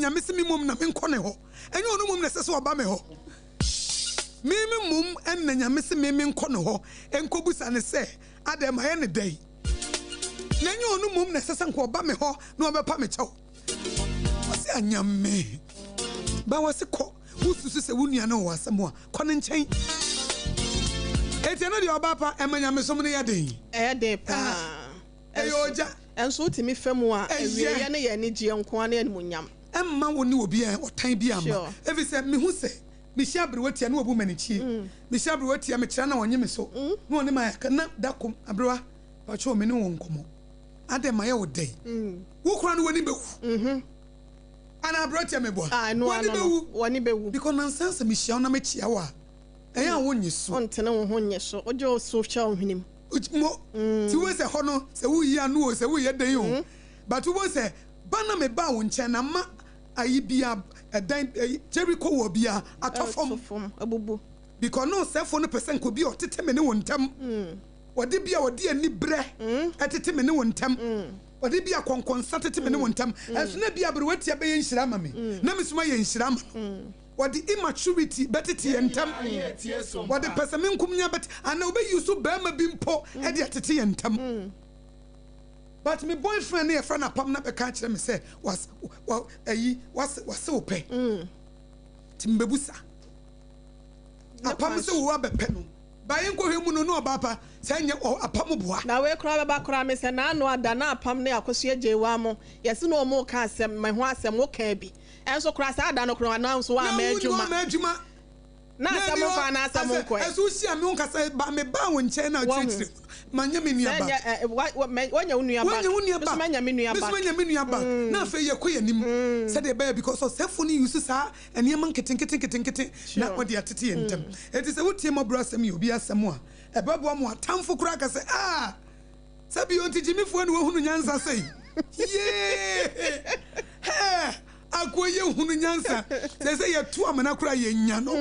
Nyame se me mmom na menkɔ ne hɔ, ɛnyɛ ɔno mmom na ɛsɛ sɛ ɔba me hɔ. Me me mmom na Nyame se me menkɔ ne hɔ nkɔbusa no sɛ, adɛn mayɛ no dɛn? Na ɛnyɛ ɔno mmom na ɛsɛ sɛ nka ɔba me hɔ na ɔbɛpa me kyɛw. Ɔse anyame ba wɔse kɔ, wosusu sɛ wo nua no wɔ asɛm a, kɔ ne nkyɛn. Enti ɛno deɛ ɔba pa, ɛma nyamesom no yɛ den. Ɛyɛ den paa. Ɛyɛ ogya. Ɛnso wotumi fa mu a, awieeɛ no yɛ anigyeɛ nko ara ne animuonyam. Ɛmma wo ne obi a ɔtan bi amma, efisɛ mehu sɛ mehyia aberewa tia na wabu m'anikyi, mehyia aberewa tia mekyerɛ na ɔnnye me so, na ɔne me ayɛ aka, na da ko, aberewa, pakyɛw me ne wo nkɔmmɔ, adɛn mayɛ wo dɛn? Wo koraa no w'ani bɛwu. Anaa aberewa tia meboa? W'ani bɛwu. W'ani bɛwu. Because nansa sɛ mehyia wo na mekyia wo a, ɛyɛ a wonnye so. Wontene wo ho nnye so, wogye wo so hyɛ wo hwenem. Mo, ti wobɛhu sɛ hɔ no, sɛ woreyi ano o, sɛ woreyɛ dɛn o, but wobɛhu sɛ ba na mebaa wo nkyɛn na ma ayi bia, ɛdan, ayi, Jericho wall bia atɔ fam. Atɔ fam, abubu. Because na ɔsɛefoɔ no pɛ sɛ nka obi a ɔtete me ne wo ntam, ɔde bi a ɔde anibrɛ tete me ne wo ntam, ɔde bi a kɔnkɔnsa tete me ne wo ntam, ɛnso na bi a aberewatia bɛyɛ nhyira ama me, na me nso mayɛ nhyira ama no. Wɔde immaturity bɛtete yɛn ntam. Wɔde pɛsɛmenkominya bɛte anaa wɔbɛ use barima bi mpo de atete yɛn ntam. But me boyfriend no yɛfrɛ no apam na bɛka akyerɛ me sɛ was wa ayi wase wase wo pɛ. Nti mebɛbusa apam sɛ wo abɛpɛ no. Ba yɛnkɔhwɛ mu no na ɔbaa pa sɛ ɛnyɛ ɔ apam boa. Na wei koraa bɛba koraa me sɛ naano ada na apam ne akosua gyei waa mo yɛse na ɔmo reka asɛm me ho asɛm wo kaa bi. Ɛnso koraa saa da no koraa na nso Na woamma wo adwuma. woamma adwuma. Na Na asɛm ɛni hɔ mfa na asɛm asɛ nkɔɛ. ɛso wohyia me wonkasa ba me baa wo nkyɛn na Wahu. akyerɛkyerɛ mu no manyɛ me nua Sɛ back. ɛnyɛ ɛ wa wa mɛ woanya wo nua Woanya back. wo nua Me nso back. manya me nua Me nso back. manya me nua back. Na afei yɛkɔ yɛn anim sɛdeɛ ɛbɛyɛ because ɔsɛefoɔ no use saa nneɛma nketenkete nketenkete na Sure. ɔde atete yɛn ntam. Enti sɛ wotie mmɔborɔ asɛm yɛ obi asɛm a, ɛbɛboa ma w'atamfo koraa aka sɛ ah! Sɛ bio nti gyimifoɔ na wahunu nyansa sei? Yee! Hɛɛ! Akoa yi ahunu nyansa. Sɛ sɛ yɛto amena koraa yɛnya no.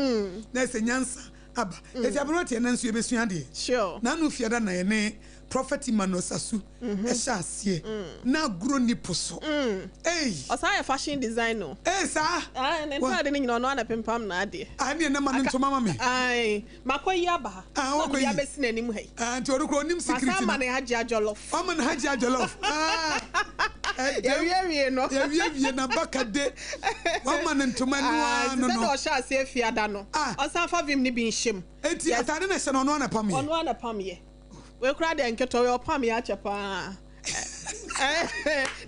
Na ɛsɛ nyansa aba. Eti aberanteɛ ɛnɛ nso yɛbɛsua adeɛ. Sure. N'ano fiada na yɛne Prophet Emmanuel Sasu ɛhyɛ aseɛ. Na agorɔ nni po so. Ei! Ɔsan yɛ fashion design o. Ei saa? Ae, ne ntaade no nyina ɔno ara na ɛpempam n'adeɛ. Ae neɛ na ma no ntoma ma me. Ae. Makɔ yi aba ha. Ah, Na wakɔ mede yi. abɛsi n'anim ha yi. Ah, nti ɔno koraa ɔnim secret no. Masan ama no Hajia Jollof. Wama no Hajia Jollof. Ah, ɛdɛm. Yɛwiewie no. Yɛwiewie na baka de. Wama no ntoma no Ah, ara nti no no. sɛdeɛ ɔhyɛ aseɛ fiada no, Ah. ɔnsan fa vim no bi nhyɛ mu. Enti Yes. ataade na ɛhyɛ no ɔno ara na ɛpam yɛ? Ɔno ara na ɛpam yɛ. Wei koraa deɛ nketewa, wei ɔpam yɛ akyɛ paa.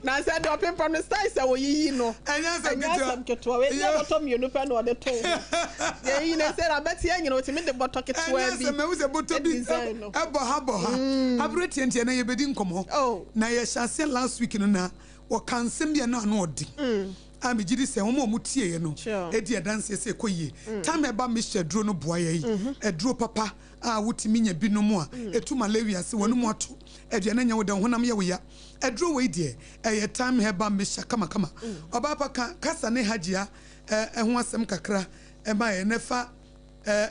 Na sɛ deɛ ɔpempam no style sɛ wɔyiyi no. Ɛnyɛ asɛm Ɛnyɛ ketewa. asɛm ketewa. Wei deɛ bɔtɔ mmienu pɛ na ɔde to ho. Yɛyi no sɛ abɛte anyina ɔtumi de bɔtɔ ketewa Ɛnyɛ bi asɛm mahu sɛ bɔtɔ bi design no. ɛbɔ ha bɔ ha. Aberɛ tiantia na yɛbɛdi nkɔmmɔ. Oh. Na yɛhyɛ aseɛ last week no na wɔka nsɛm bi a na ano ɔden. A megye di sɛ wɔn a wɔtieeɛ no di adanseɛ sɛ ɛkɔ yie. Time ɛba mixture aduro no boa yɛn. Aduro papa a wotumi nya bi nom a ɛtu malaria ase, w'anum ato, aduane nyɛ wo dɛ, wo honam yɛ wo ya. Aduro wei deɛ, ɛyɛ thyme herbal mixture kamakama. Ɔbaa pa ka kasa ne Hajia ho asɛm kakra ma yɛn na fa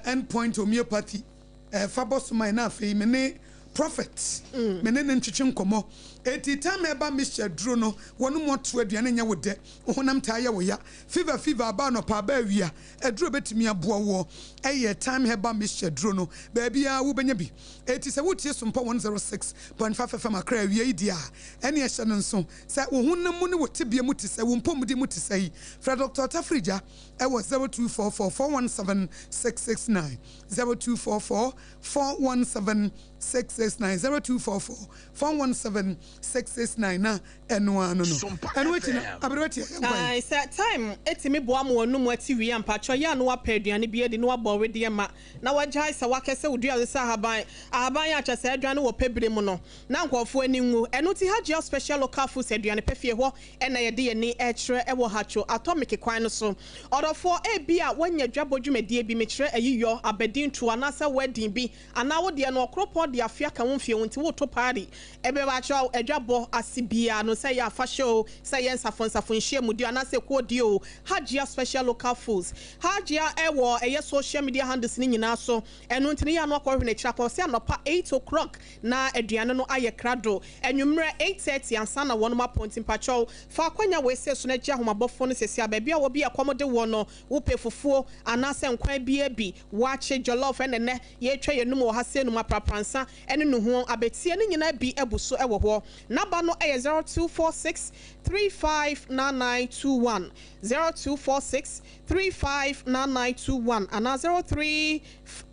End Point Homeopathy fa bɔ so ma yɛn na afei me ne Prophet me ne no ntwetwe nkɔmmɔ. Enti thyme herbal mixture aduro no, w'anum ato, aduane nyɛ wo dɛ, wo honam taa yɛ wo ya, fever fever aba anɔpa aba awia, Aduro a ɛbɛtumi aboa woɔ yɛ Thyme Herbal Mixture aduro no. Baabiara wobɛnya bi. Enti sɛ woretie Sompa 106.5 FM Accra awia yi deɛ a, ɛnneɛ hyɛ no nso sɛ wo honam mu ne wo tebea mu te sɛ, wo mpɔmuden mu te sɛn. Frɛ Dɔkta Ɔtafirigya wɔ 0244 417 669, 0244 417 669, 0244 417 669 na Ɛno ara no no. Ɛno akyi no, aberewa tia yɛn kwan. Ae sɛ time tumi boa ma w'anum ate wie a mpakyɛw yɛ a na wapɛ aduane bi adi na wabɔ wedeɛ ma na wagyae sɛ wakɛ sɛ wodua ase sɛ ahaban ahaban a kyɛ sɛ aduane wɔ pɛ bere mu no na nkurɔfoɔ ani nwu ɛno nti Hajia Special Local Foods aduane pɛ fie hɔ na yɛde yɛn ani rekyerɛ wɔ Hatcho Atomic kwan no so ɔdɔfoɔ ebia woanya dwabɔ dwumadie bi mekyerɛ ayiyɔ abadintoɔ anaasɛ wedding bi anaa wo deɛ no ɔkoropɔn de afe aka wo mfeɛ ho nti woreto party. Ɛbɛbakyɛw adwabɔ ase biara no, sɛ ɛyɛ afahyɛ o, sɛ ɛyɛ nsafo nsafo nhyiamudi o, anaasɛ ekuo deɛ o, Hajia Special Local Foods. Hajia wɔ ɛyɛ social media handles no nyinaa so, ɛno nti no yɛ ano akɔhwɛ n'akyiri akɔ. Ɔse anɔpa 8:00 na aduane no ayɛ krado, anwummerɛ 8:30 ansa na wɔnom apɔn nti mpakyɛw fa akwanya wei sei so na gye ahomabɔfoɔ no seesei a baabi a wɔ bi a ɛkɔm de woɔ no, wopɛ fufuo anaasɛ nkwan biara bi, waakye, jollof ɛna ɛnɛ yɛretwa yɛn anum wɔ ha sei nom aprapransa ne nuhuo, abɛtie ne nyinaa bi abu so wɔ hɔ. Naba no yɛ 0246 359921, 0246 359921 anaa 03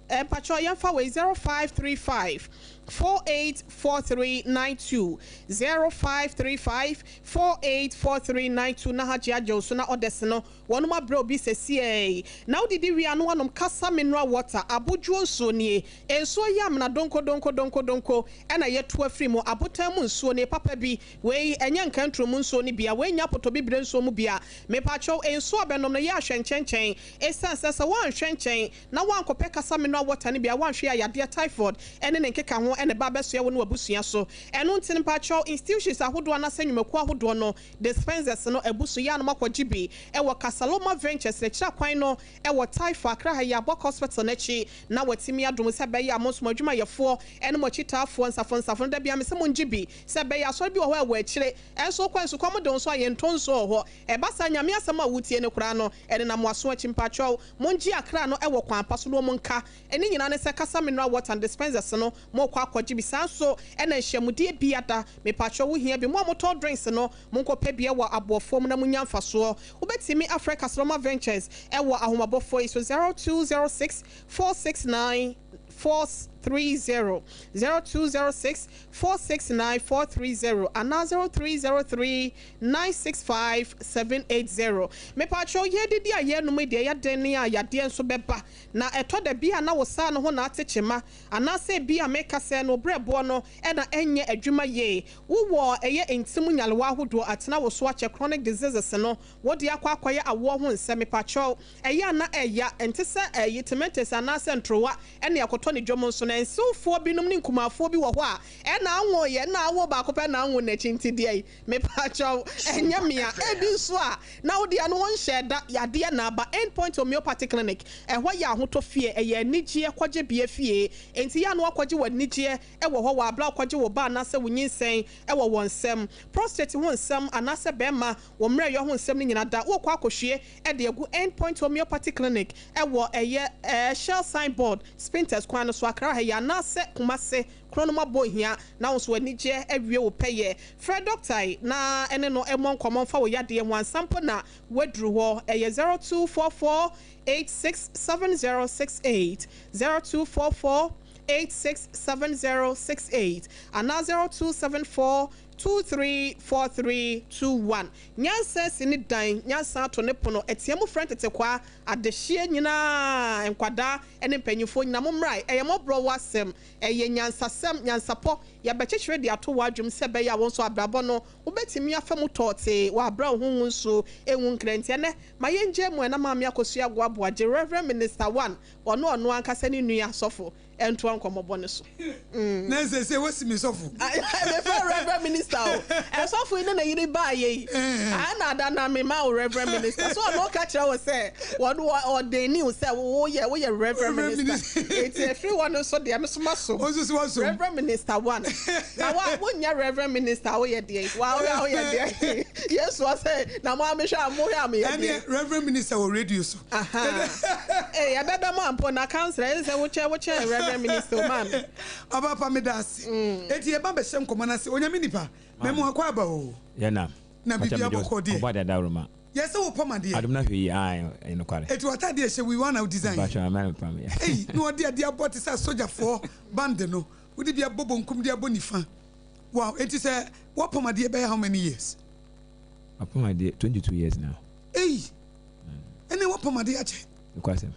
mpakyɛw yɛmfa wei 0535 484392, 0535 484392 na ha gye agye wo so na ɔdɛse no Wɔnom abrɛ obi sesiei. Na wodidi wie a na wanom kasa mineral water, abodwoɔ nsuo nie. Nsuo yi amena donko donko donko donko ɛna yɛtu afiri mu, abotan mu nsuo nie papa bi. Wei ɛnyɛ nkanturo mu nsuo no bia, wei nyɛ apotobibire nsuo mu bia. Mepakyɛw nsuo a bɛnom no yɛ ahwɛ nkyɛnkyɛn. Esiane sɛ sɛ woanhwɛ nkyɛn na woankɔpɛ kasa mineral water no bi a woanhwɛ a yadeɛ typhoid ɛne ne nkekaho ɛna ɛba abɛsoɛ wo ne w'abusua so. Ɛno nti no mpakyɛw institutions ahodoɔ anaasɛ nnwumakuo ahodoɔ no Dispensers no abu so yɛ a na moakɔgye bi wɔ Casaloma Ventures n'akyiri akwan no wɔ Taifa, Accra ha yi Abɔk Hospital no akyi na wɔatumi adom sɛ ɛbɛyɛ a mo nso mo adwumayɛfoɔ ne mo akyitaafoɔ nsafo nsafo no da biara mese mongye bi sɛ ɛbɛyɛ asɔre bi wɔ hɔ a ɛwɔ akyire nso wokɔ nsukɔm de wo nso a yɛntɔ nsuo wɔ hɔ ɛba saa Nyame asɛm a wotie no koraa no ɛnenam w'aso akyi mpakyɛw mongye akra no wɔ kwan pa so na wɔn nka ne nyinaa ne sɛ Kasa Mineral Water and Dispensers no Mokɔ akɔgye bi saa nso na nhyiamudie biada mepakyɛw wo hia bi mo a motɔn drinks no monkɔ pɛ bi wɔ aboɔfoɔ mu na monya mfasoɔ wobɛtumi afrɛ Kasaloma Ventures wɔ ahomabɔfoɔ yi so 0206 469 430 0206 469 430 anaa 0303 965 780 mepakyɛw yɛdidi a yɛnom yi deɛ ɛyɛ den ne a yadeɛ nso bɛba na ɛtɔ da bi a na wo saa no ho na ate kyema Anaasɛ ebia meka sɛ no berɛboɔ no na ɛnyɛ adwuma yie. Wowɔ ɛyɛ nti mu nyarewa ahodoɔ atena wo so akyɛ chronic diseases no wode akɔ akɔyɛ awoɔ ho nsɛm mepakyɛw ɛyɛ a na ɛya ɛnte sɛ ɛyi tomatoes anaasɛ ntorowa ɛne ɛkɔtɔ ne dwom nso na nsewfoɔ binom ne nkumaafoɔ bi wɔ hɔ a ɛna anwo yɛ na awo baako pɛ na anwo n'akyi nti deɛ Mepakyɛw, ɛnyɛ me a. Ebi nso a, na wo deɛ no wonhyɛɛ da, yadeɛ na aba. End Point Homeopathy Clinic, ɛhɔ yɛ ahotɔ fie, ɛyɛ anigyeɛ kɔgyebea fie. Enti yɛ a na woakɔgye w'anigyeɛ wɔ hɔ wɔ aberɛ a wokɔgye wo ba anaasɛ wo nyinsɛn wɔ wɔn nsam. Prostate ho nsɛm anaasɛ bɛrima wo mmerɛyɔ ho nsɛm no nyina da, worekɔ akɔhwie de agu End Point Homeopathy Clinic wɔ ɛyɛ Shell Sign Board, Spintex kwan no so, Accra ha yi anaasɛ Kumasi Kuro no mu abɔ hia na wo nso w'anigyeɛ awie wo pɛyɛ. Frɛ dɔkta yi na ne no mmɔ nkɔmmɔ mfa wo yadeɛ ho ansa mpo na woaduru hɔ. Ɛyɛ 0244 86 7068, 0244 86 7068 anaa 0274 23 4321. Nyansa asi ne dan, nyansa ato ne pono, ɛteɛ mu frɛ ntetekwaa, adehyeɛ nyinaa, nkwadaa ne mpanyimfoɔ nyinaa, mommra, ɛyɛ mmɔborɔwa asɛm. Ɛyɛ nyansasɛm, nyansapɔ, yɛbɛkyekyere de ato w'adwem sɛ ɛbɛyɛ a wo nso abrabɔ no wobɛtumi afa mu tɔɔtee wɔ aberɛ a wo ho ngu nsuo ngu nkrɛnte. Ɛnnɛ, ma yɛngyae mu ɛ na Maame Akosua Agoaboa gye Rev. Minister One, ɔne ɔno ankasa ne nua sɔfo ntoa nkɔmmɔbɔ no so. Na seesei woasi me sɔfo. Mefrɛ wo Rev. Minister o. Ɛsɔfo yi ne ne yere baeɛ yi, ɛna ada na mema wo Rev. Minister. So ɔno ɔka kyerɛ wo sɛ ɔno ɔdeni wo sɛ woyɛ woyɛ Rev. Minister. Enti ɛfiri hɔ no nso deɛ me nso masom. Wo nso so woasom. Rev. Minister one. Na wa wonyɛ Rev. Minister a woyɛ deɛn? Wa woyɛ woyɛ deɛn? Yesu ɔsɛ na mo a mehwɛ a mohwɛ a meyɛ deɛn? Ɛneɛ Rev. Minister wɔ radio so. Ahaa. Ee ɛbɛbɛ mu ampo na councilor ɛsɛ sɛ wokyɛ wokyɛ Rev. Minister o maame. Ɔba pa meda ase. Enti yɛba bɛhyɛ nkɔmmɔ no ase. Onyame nipa, mɛmu akɔ aba o. Yɛ na. Na biribi abɔkɔ deɛ. Ɔbɔ dada roma. Yɛ sɛ wo pam adeɛ. Adom na hwɛ yi ae ɛyɛ nokware. Eti w'ataadeɛ ɛhyɛ wo yi woana wo design yi. Mpakyɛw mɛ pam yɛ. Ei na ɔde adeɛ abɔ te sɛ asogyafoɔ band no. Wode bi abɔ bonkum de abɔ nifa. Wow enti sɛ woapam adeɛ bɛyɛ how many years? Mapam adeɛ 22 years now. Ei ɛneɛ woapam adeɛ akyɛ. Nokwasɛm.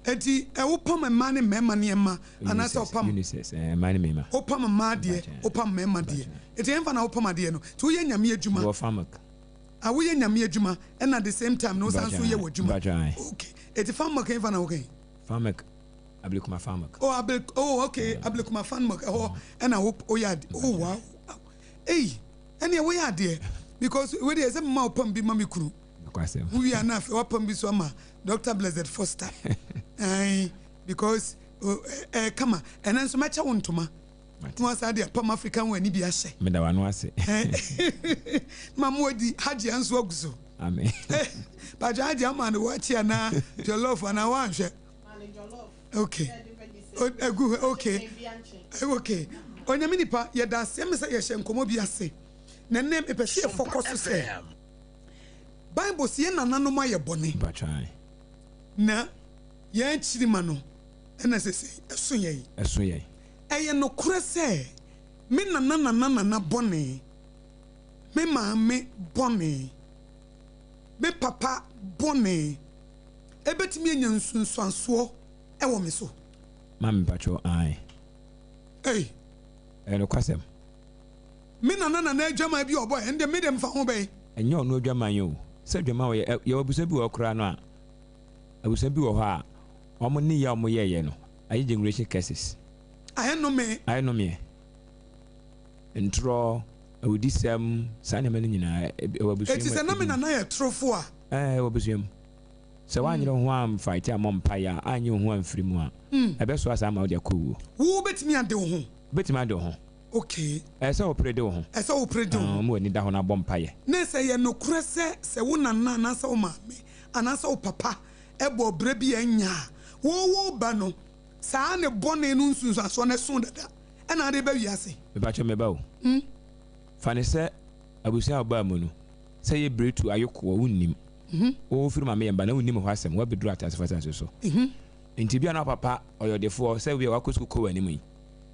Enti wopam mmaa ne mmarima nneɛma anaasɛ wopam? Unisex, mmaa ne mmarima. Wopam mmaa deɛ, wopam mmarima deɛ. Enti ɛhefa na wopam adeɛ no? Nti woyɛ Nyame adwuma? Mewɔ Famak. Ah, woyɛ Nyame adwuma ɛna the same time no wosan nso yɛ w'adwuma? Okay. Enti Famak ɛhefa na woka yi? Famak. Ablekuma Fanmuk. Oh, Abel, oh, okay, Ablekuma Fanmuk, ɛhɔ ɛna wo woyɛ ade. Oh, wow. Ei, ɛneɛ woyɛ adeɛ because wei deɛ ɛsɛ mema wo pam bi ma me kunu. Nokwasɛm. Wowie a na afei wapam bi so ama Dr. Blessed Foster. Ae, because oh, ɛɛ kama. Ɛnɛ nso mɛkyɛ wo ntoma. Mate. Na wasan de apam African wear no bi ahyɛ. Meda w'ano ase. Ma mo adi Hajia nso agu so. Amen. Pacho Hajia ama no wakye anaa jollof anaa wanhwɛ. Okay. Egu okay. Okay. Onyame nipa yɛda ase ɛmi sɛ yɛhyɛ nkɔmɔ bi ase. Na ɛnɛ mepɛ sɛ yɛfɔkɔ so sɛ Bible sɛ yɛn nananom ayɛ bɔne. Pacho ae. Na yɛn akyirima no ɛna sɛsɛi ɛso yɛn. Ɛso yɛn. Ɛyɛ nokorɛ sɛ me nana nana nana bɔne, me maame bɔne, me papa bɔne ɛbɛtumi anya nsunsuansoɔ wɔ me so? Maame mpakyɛw ae. Ei. Ɛyɛ nokwasɛm. Me nana nana adwaman bi a ɔbɔe, ɛnde me deɛ mfa ho bɛn? Ɛnyɛ ɔno adwaman o. Sɛ adwaman ɔyɛ, ɛ, yɛwɔ abusua bi wɔ hɔ koraa no a, abusua bi wɔ hɔ a, wɔn nneyɛɛ a wɔyɛeɛ no, ayɛ generation curses. Ayɛ nnome. Ayɛ nnomeɛ. Ntorɔ, awudisɛm, saa nneɛma no nyinaa, ɛwɔ abusua mu. Enti sɛ na me nana yɛ torofo a. Ɛɛ, ɛwɔ abusua mu. Sɛ woanyere wo ho amfaete ammɔ mpaeɛ a, annye wo ho amfiri mu a, ɛbɛsoa saa ama wode akɔ owuo. Wo bɛtumi ade wo ho. Wobɛtumi ade wo ho. Okay. Ɛsɛ sɛ wopere de wo ho. Ɛsɛ sɛ wopere de wo ho. Woma w'ani da hɔ na bɔ mpaeɛ. Na sɛ ɛyɛ nokorɛ sɛ, sɛ wo nana anaasɛ wo maame anaasɛ wo papa bɔ ɔbra bi a ɛnyɛ a, wo wo ba no, Saa ne bɔne no nsunsuansoɔ no ɛso dada ɛna ade reba wiase. Mepakyɛw me ba o. Fa no sɛ abusua a wobaa mu no, sɛ ɛyɛ biretu, ayokoɔ, wonnim. Wo wofiri maame yɛn ba na wonnim ɛhɔ asɛm, woabɛduru ateasefo asase so. Nti ebia na wo papa ɔyɛ ɔdefoɔ, sɛ ebia wakɔ sukuu kɔ w'anim yi,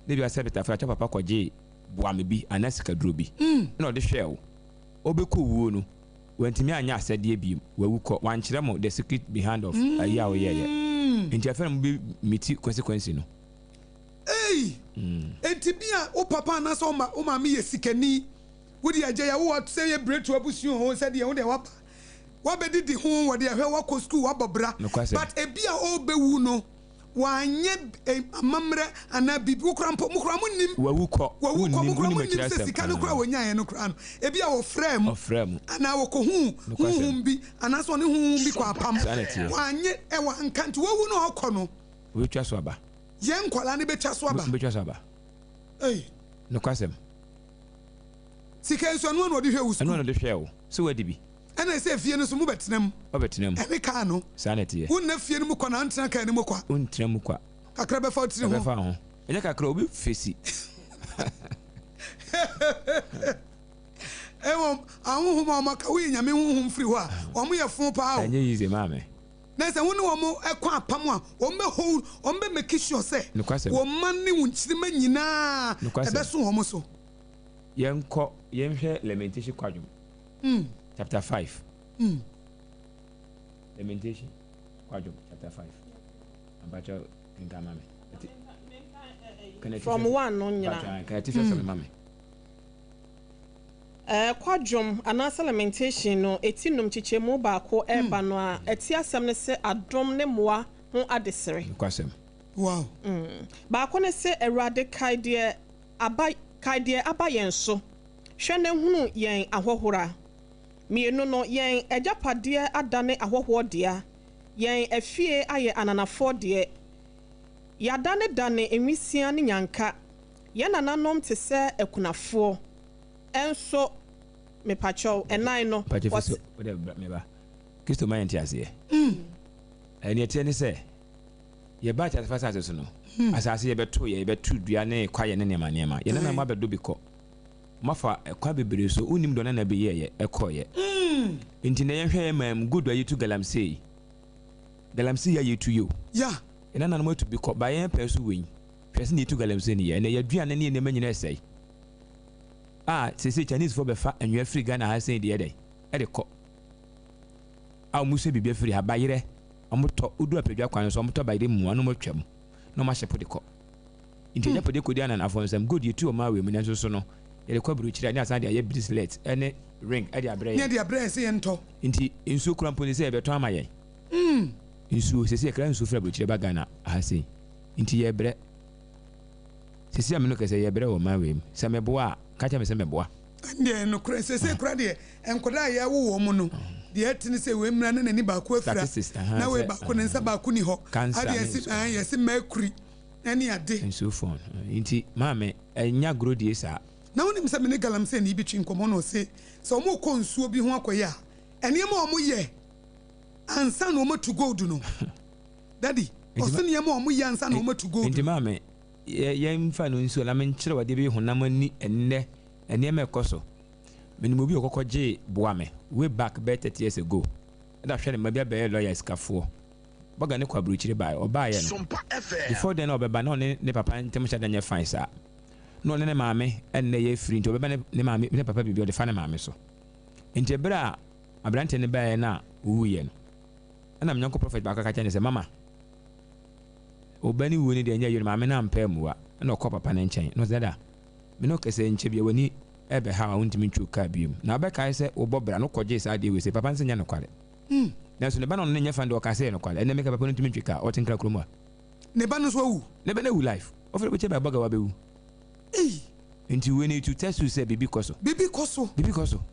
na ebia sɛ Peter Frakya papa kɔgyee boame bi anaa sikaduro bi na ɔde hwɛɛ wo. Wobɛkɔ wuo no, Wantumi anyɛ asɛdeɛ biom, wawu kɔ. Wankyerɛ mo the secret behind of ayi a woyɛeɛ. Nti afei na mo bɛ meeti consequence no. Ei! Enti bi a wo papa anaasɛ wo ma wo maame yɛ sikani, wo deɛ agya yi a wowɔ sɛ yɛ bretu abusua oo, sɛ deɛ wo deɛ waba, wabɛdidi ho, wɔde ahwɛ wo akɔ sukuu, wabɔ bra, Nokwasɛm. but ebi a ɔrebɛwu no, Wanyɛ amammerɛ anaa biribi, wo koraa mpo, mo koraa monnim. Wawu kɔ, Wawu kɔ, mo wonnim, koraa wonnim monnim akyiri sɛ asɛm. sika no koraa a wɔnyaeɛ no koraa no, ebia wɔfrɛɛ mo, Ɔfrɛɛ mo. anaa wɔkɔhuu Nokwasɛm. honhom bi, anaasɛ ɔne honhom bi kɔɔ apam. Saa na ɛteɛ. Wanyɛ, ɛ, wanka, nti wawu na ɔkɔ no. Wɔbɛtwa so aba. Yɛn nkwadaa no bɛtwa so aba. Wɔbɛtwa so aba. Ei. Nokwasɛm. Sika yi nso, ɛno ara na ɔde hwɛɛ wo Ɛno ara sukuu. na ɔde hwɛɛ wo. Sɛ woadi bi. Ɛna ɛsɛ fie no nso mobɛtena mu. Wobɛtena mu. Ɛne kaa no. Saa na ɛteɛ. Wonna fie no mu kwa na wontena kaa no mu kwa. Wontena mu kwa. Kakra bɛfa wo tiri ho. Ɛbɛfa wo ho. Ɛnyɛ kakra o, obi fesi. Mmom ahonhom a wɔaka woyi Nyame honhom firi hɔ a, wɔn yɛ fo paa o. Ɛnyɛ easy maame. Na sɛ wo ne wɔn kɔ apam a, wɔn bɛ hold, wɔn bɛ make sure sɛ Nokwasɛm. wɔn mma ne wo nkyirimma nyinaa Nokwasɛm. ɛbɛso wɔn so. Yɛnkɔ, yɛnhwɛ Lamentation kwadwom. Chapter 5. Lamentation kwadwom chapter 5. Ampakyɛ kenkan ma me. From 1 no nyina. Kan atifi asɛm ma me. Kwadwom anaasɛ Lamentation no eti num kyekyɛmu baako ɛreba no a, ɛti asɛm ne se adom ne mmoa ho adesrɛ. Nokwasɛm. Wow. Baako ne se Awurade kae deɛ aba kae deɛ aba yɛn so. Hwɛ na hunu yɛn ahɔhora. Mmienu no, yɛn agyapadeɛ adane ahɔhoɔ dea, yɛn afie ayɛ ananafoɔ deɛ. Yɛadanedane nwisiaa ne nnyanka, yɛn nananom te sɛ akunafoɔ. Nso, mepakyɛw, ɛnan no, Mpakyɛ fi wɔte. so, wo deɛ bra, me ba. Kristo ma yɛn nteaseɛ. Ɛɛ, nea ɛteɛ ne sɛ, yɛbaa ateasefo asase so no, asase yɛbɛto yɛ, yɛbɛto dua ne kwaeɛ ne nneɛma nneɛma. Yɛn nananom abɛdɔ bi kɔ. Moafa kwan bebree so, wonnim deɛ ɔne na bi yɛeɛ, ɛkɔeɛ. Nti nnɛ yɛnhwɛ yɛn man mu, gold a yɛtu galamsey, galamsey a yɛtu yi o. Yeah. Yɛn nananom atu bi kɔ, but yɛn pɛɛ so wei, hwɛ sɛdeɛ yɛtu galamsey no yɛ. Ɛnnɛ yɛn aduane ne yɛn nneɛma nyinaa ɛsɛe. A seesei Chinese foɔ bɛfa anwea firi Ghana ha sei deɛ dɛn, ɛde kɔ. A wɔsua biribi afiri ha, bayerɛ, wɔtɔ, wodu Apadwa kwan no so, wɔtɔ bayerɛ mua na wɔatwa mu, na wɔahyɛ po de kɔ. Nti agyapade kodi ananafo nsam. Gold yɛtu wɔ Malawi mu nanso so no yɛde kɔ aburokyire a ne asan de ayɛ bracelet ne ring de abrɛ Ne yɛn. de abrɛ yɛn sɛ yɛntɔ. Nti nsuo kora mpo sɛ yɛbɛtɔn ama yɛn. Nsuo, sɛsɛ yɛkra nsuo firi aburokyire ba Ghana ha sei. Nti yɛbrɛ. Sisi a me no kɛsɛ yɛbrɛ wɔ ɔman wei mu. Sɛ meboa a, ka kyerɛ me sɛ meboa. Ɛndeɛ nokorɛ seesei koraa deɛ nkwadaa a yɛwo wɔn no deɛ ɛte ne sɛ wei mmra na n'ani baako afira na wei baako ne nsa baako ni hɔ adeɛ yɛse ɛn yɛse mercury ɛne ade. Nsuo phone nti maame ɛnyɛ agorɔ die saa. Na wonim sɛ me ne galamsey ni bi twe nkɔmmɔ na ɔse sɛ wɔn rekɔ nsuo bi ho akɔyɛ a nneɛma a wɔn yɛ ansa na wɔn atu gold no daddy ɔse nneɛma a wɔn yɛ ansa na wɔn atu gold no. Nti maame yɛmfa no nsuo na menkyerɛ wo adeɛ bi honam ani ɛnnɛ nneɛma ɛkɔ so. Menim obi a ɔkɔkɔ gyee boa me way back bɛyɛ 30 years ago ɛna hwɛ ne mma bi abɛyɛ lawyer sikafoɔ. Bɔga no kɔ aburokyire baeɛ ɔbaeɛ no before then na ɔbɛba na ɔne ne papa ntem hyɛ da nyɛ fine saa na ɔne ne maame ɛna ɛyɛ free nti ɔbɛba ne maame ne papa biribi ɔde fa ne maame so nti ɛberɛ a aberanteɛ no baeɛ no a ɔwuiɛ no ɛna me nyɔnko prophet baako ka kyerɛ no sɛ mama ɔba no wuo no deɛ ɛnyɛ yie no maame no ampɛ ammua ɛna ɔkɔ papa no nkyɛn na ɔsɛ dada me ne ɔkɛsɛ nkyɛ bia w'ani ɛbɛhaw a wontumi ntwiw kaa biom na wobɛkae sɛ wobɔ bra no kɔgyee saa adeɛ wei sɛ papa no sɛ nyɛ nokware Nanso ne ba no ɔno ne nyɛ fan deɛ ɔka sɛ ɛyɛ nokware. Ɛnɛ meka papa no ntumi ntwe car, ɔte nkra kurom a. Ne ba no nso awu. Ne ba no awu life. Ɔfrɛ bɛkyɛ bɛ abɔga wabɛwu. Ei! Nti wei no it will test you sɛ biribi kɔ so. Biribi kɔ so. Biribi kɔ so.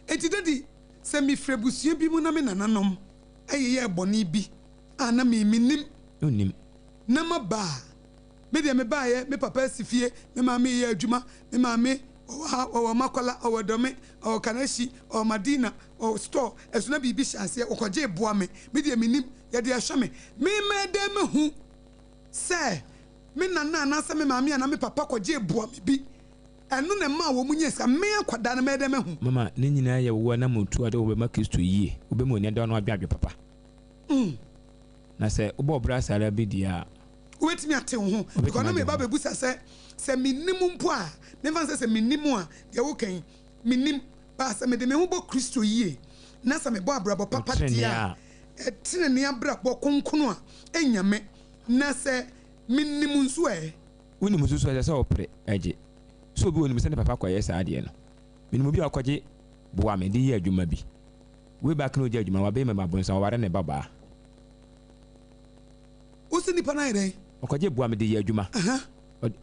Nti daddy sɛ mefiri abusua bi mu na me nananom yeyɛɛ bɔne bi a na me mennim. Wonnim. Na maba a, Me deɛ me baeɛ, me papa asi fie, me maame reyɛ adwuma, me maame ɔwɔ ha, ɔwɔ Makola, ɔwɔ Dome, ɔwɔ Kaneshie, ɔwɔ Madina, ɔwɔ store, ɛso na biribi hyɛ aseɛ, wɔkɔgyee boa me, me deɛ mennim, yɛde ahwɛ me. Me mɛyɛ dɛn mahu sɛ me nana anaasɛ me maame anaa me papa kɔgyee boa me bi, ɛno na ɛmaa wɔn nyaa sika, me akwadaa no mɛyɛ dɛn mahu? Mama, ne nyinaa yɛ wo anammɔntuo a wode wobɛma Kristo yie, wobɛma w'ani ada hɔ na woadwene adwene papa. Na sɛ wobɔ wo bra saa ara bi deɛ a. Wobɛtumi ate wo ho. Because na meba bɛbusa sɛ, sɛ mennim mpo a, memfa no sɛ sɛ mennim a, deɛ woka yi, mennim. But sɛ mede me ho bɔ Kristo yie, na sɛ mebɔ abrabɔ papa deɛ a, tenenee abrabɔ kronkron a, ɛnnya me. Na sɛ mennim nso ɛ? Wonim nso so a, ɛsɛ sɛ wopere gye. Sɛ obi wɔ nim sɛ ne papa kɔyɛ saa adeɛ no. Menim obi a ɔkɔgye boa me de yɛ adwuma bi. Way back na ɔgye adwuma no, wabɛyɛ mɛma abonsam, waware ne ba baa. Wo se nipa no ayɛ dɛn? Ɔkɔgye boa me de yɛ adwuma.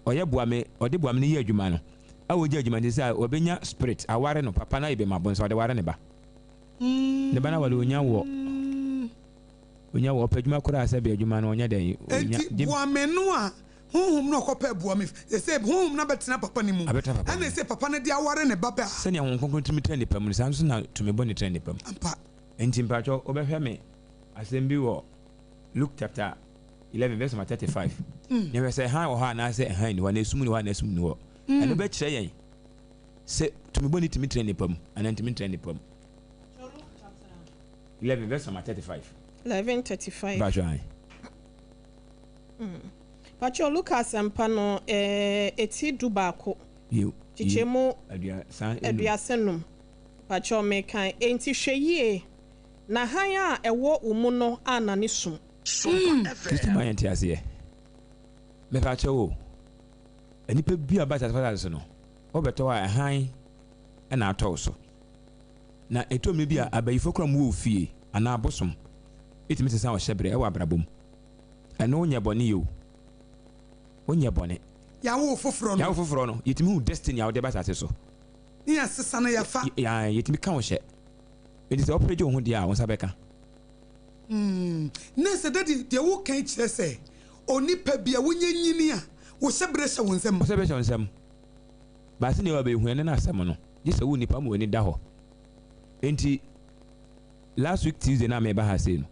Ɔyɛ boa me, ɔde boa me no yɛ adwuma no. A ɔgye adwuma nti sɛ ɔbɛnya spirit aware no, papa no ayɛ bɛma abonsam, ɔde ware ne ba. Ne ba no aware ɔnya wɔ, ɔnya wɔ, ɔpɛ adwuma koraa sɛ bɛ adwuma no ɔnyɛ dɛn, ɔnya. Enti boa me no a honhom no ɔkɔpɛ boa me, sɛ honhom no abɛtena papa no mu, Abɛtena papa no ɛna mu. ɛsɛ papa no de aware ne ba bɛ a. Sɛnea Honhom Kronkron tumi tena nipa mu no, saa nso na tumi bɔne tena nipa mu. Ampa. Enti mpakyɛw wobɛhwɛ me asɛm bi wɔ Luke chapter 11 verse number 35. Na hwɛ sɛ hann wɔ hɔ anaasɛ hann nni hɔ, anaa esum nni hɔ anaa esum nni hɔ. Ɛno bɛkyerɛ yɛn sɛ tumi bɔne tumi tena nipa mu anaa ntumi ntena nipa mu. 11 verse number 35. 11:35. Mpakyɛw ae. Mpakyɛw Luka asɛmpa no eti dubaako, Yiw, kyekyɛmu 35. 35. Mpakyɛw mekan, Enti hwɛ yie Na hann a ɛwɔ wo mu no annane sum. Kristo ma yɛn nteaseɛ. Mepa kyɛw o, nnipa bi a ɔba asase asase so no, wobɛtɔ hɔ a hann na atɔ wo so. Na ɛtɔ mmere bi a abayifo koraa mu wɔ wo fie anaa abosom ɛtumi sesa wo hyɛbrɛ ɛwɔ abrabɔ mu. Ɛno wonyɛ bɔne yɛ o, wonyɛ bɔne. Yɛawo wo foforɔ no. Yɛawo foforɔ no, yɛtumi hu destiny a wode ba asase so. Ne yɛasesa no yɛfa. Yɛtumi ka wo hyɛ. Enti sɛ wopere gye wo ho di a, wo nsa bɛka. Mm, na sɛ daddy, deɛ woka yi kyerɛ sɛ onipa bi a wonya nyini a, wo hyɛberɛ hyɛ wo nsam. Wo hyɛberɛ hyɛ wo nsam. But sɛdeɛ wabɛhu ɛno ne asɛm no, gye sɛ wo nipa ma w'ani da hɔ. Enti last week Tuesday na meba ha sei no,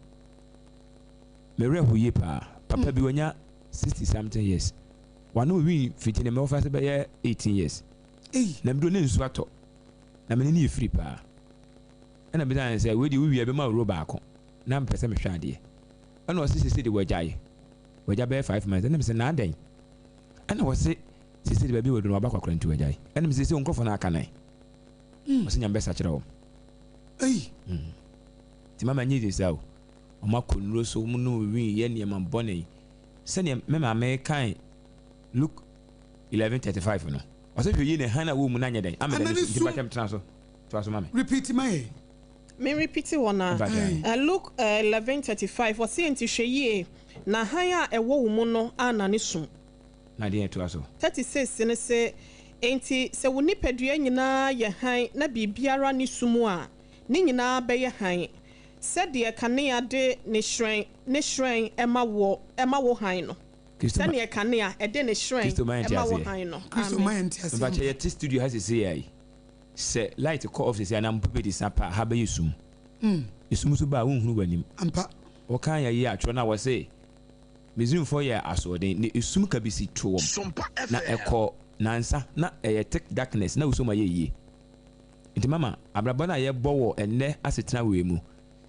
me werɛ ho yie paa. Papa bi wanya 60 something years. Wano win fiti ne mmɔfra sɛ bɛyɛ 18 years. Ei. Na meduro ne nsu atɔ. Na me ne no yɛ firi paa. Ɛna mebisaa no sɛ, wei deɛ wowie a ɛbɛma wo row baako, na mepɛ sɛ mehwɛ adeɛ. Ɛna ɔse sese de wagyae, wagya bɛyɛ 5 months. Ɛna mese na adɛn? Ɛna ɔse sese de baabi a wadu no waba kwakora nti wagyae. Ɛna mese sese wo nkurɔfoɔ no aka nan? Ɔse Nyame bɛsakyera wɔn. Ei. Nti mama nyɛ easy saa o. Wɔn akɔ nnuro so, wɔn nom wii, yɛ nneɛma bɔne. Sɛdeɛ me maame kae Luke 11:35 no, ɔse hwɛ yie na hann a ɛwɔ wo mu no anyɛ dɛn? Ameda ne su. Nti mpakyɛ tena so. Toa so ma me. Repeat ma yɛn. Me repeat hɔ no a. Luke 11:35, ɔse, Enti hwɛ yie, na hann a ɛwɔ wo mu no annane sum. Na deɛn ɛtoa so? 36 no se, Enti sɛ wo nipadua nyinaa yɛ hann na biribiara nni sum a, ne nyinaa bɛyɛ hann, sɛdeɛ kanea de ne hyerɛn ne hyerɛn ma woɔ ma wo hann no. Sɛdeɛ kanea ɛde ne hyerɛn ma wo hann no. Amen. Mpakyɛ yɛte studio ha sesei a yi, sɛ light kɔ off sesei anaa mo pɛpɛ di sa pɛ a, ha bɛyɛ sum. Esum nso ba a wonhunu w'anim. Wɔkaa yɛ yi a, twerɛ no a wɔse Misraimfoɔ yɛɛ asoɔden, na esum kabisi too wɔn, na ɛkɔɔ nnansa, na ɛyɛ thick darkness, na wusum ayɛ yie. Nti mama, abrabɔ no a yɛbɔ wɔ ɛnnɛ asetena wei mu,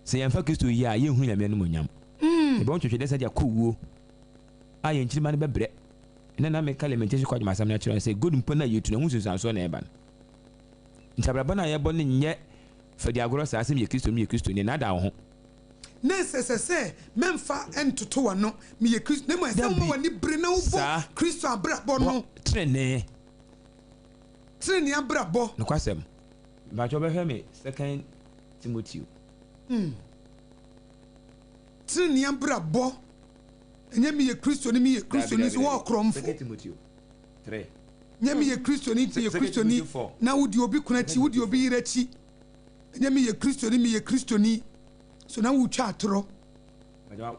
sɛ yɛamfa Kristo yie a, yɛnhunu Nyame animuonyam. Yɛbɛwo ntwetwedɛ sɛ de akɔ wuo a yɛn nkyirimma no bɛbrɛ. Ɛnnɛ na meka Lamentation Kwadwom asɛm no akyerɛ no sɛ, gold mpo no a yɛtu no, ɛho nsunsuansoɔ na ɛba no. Nti abrabɔ no a yɛbɔ no nyɛ fadiagorɔ saa sɛ meyɛ Kristoni, meyɛ Kristoni, nnaadaa wo ho. Na ɛsɛ sɛ sɛ mɛmfa ntoto w'ano, meyɛ Kristo, na mmom ɛsɛ sɛ woma Dabi, w'ani bere na wobɔ saa. Kristo abrabɔ Bɔ no. trenee. Trenee abrabɔ. Nokwasɛm. Mpakyɛw bɛhwɛ me Second Timoteo. Trenee abrabɔ. Ɛnyɛ meyɛ Kristoni, meyɛ Dabi, Kristoni dabi, nso dabi. wɔɔkorɔmfo. Second Timoteo 3. Nyɛ meyɛ Kristoni, meyɛ Second Kristoni Timoteo 4. na wodi obi kunu akyi, Second wodi Timoteo obi 4. yere akyi. Ɛnyɛ meyɛ Kristoni, meyɛ Kristoni so na wotwa atorɔ.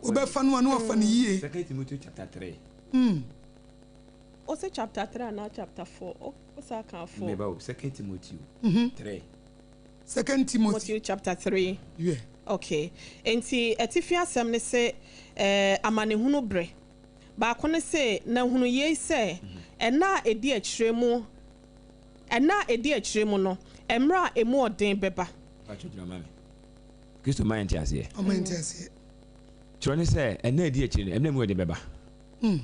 Wobɛfa no a na wafa no yie. Second Timothy chapter 3. Ose chapter 3 anaa chapter 4? O saa ka 4. Meba o, Second Timothy 3. Second Timothy. Timothy chapter 3. Yeah. Okay. Enti atifi asɛm ne se eh, amanehunu bere. Baako ne se, na hunu yei sɛ, ɛnna a ɛdi akyire mu Nna a edi akyire mu no, mmerɛ a emu ɔden bɛba. Mpakyɛ gyina ma me. Kristo mma yɛn nteaseɛ. Ɔmma yɛn nteaseɛ. Twerɛ ne sɛ, ɛnna a edi akyire no, mmerɛ a emu ɔden bɛba.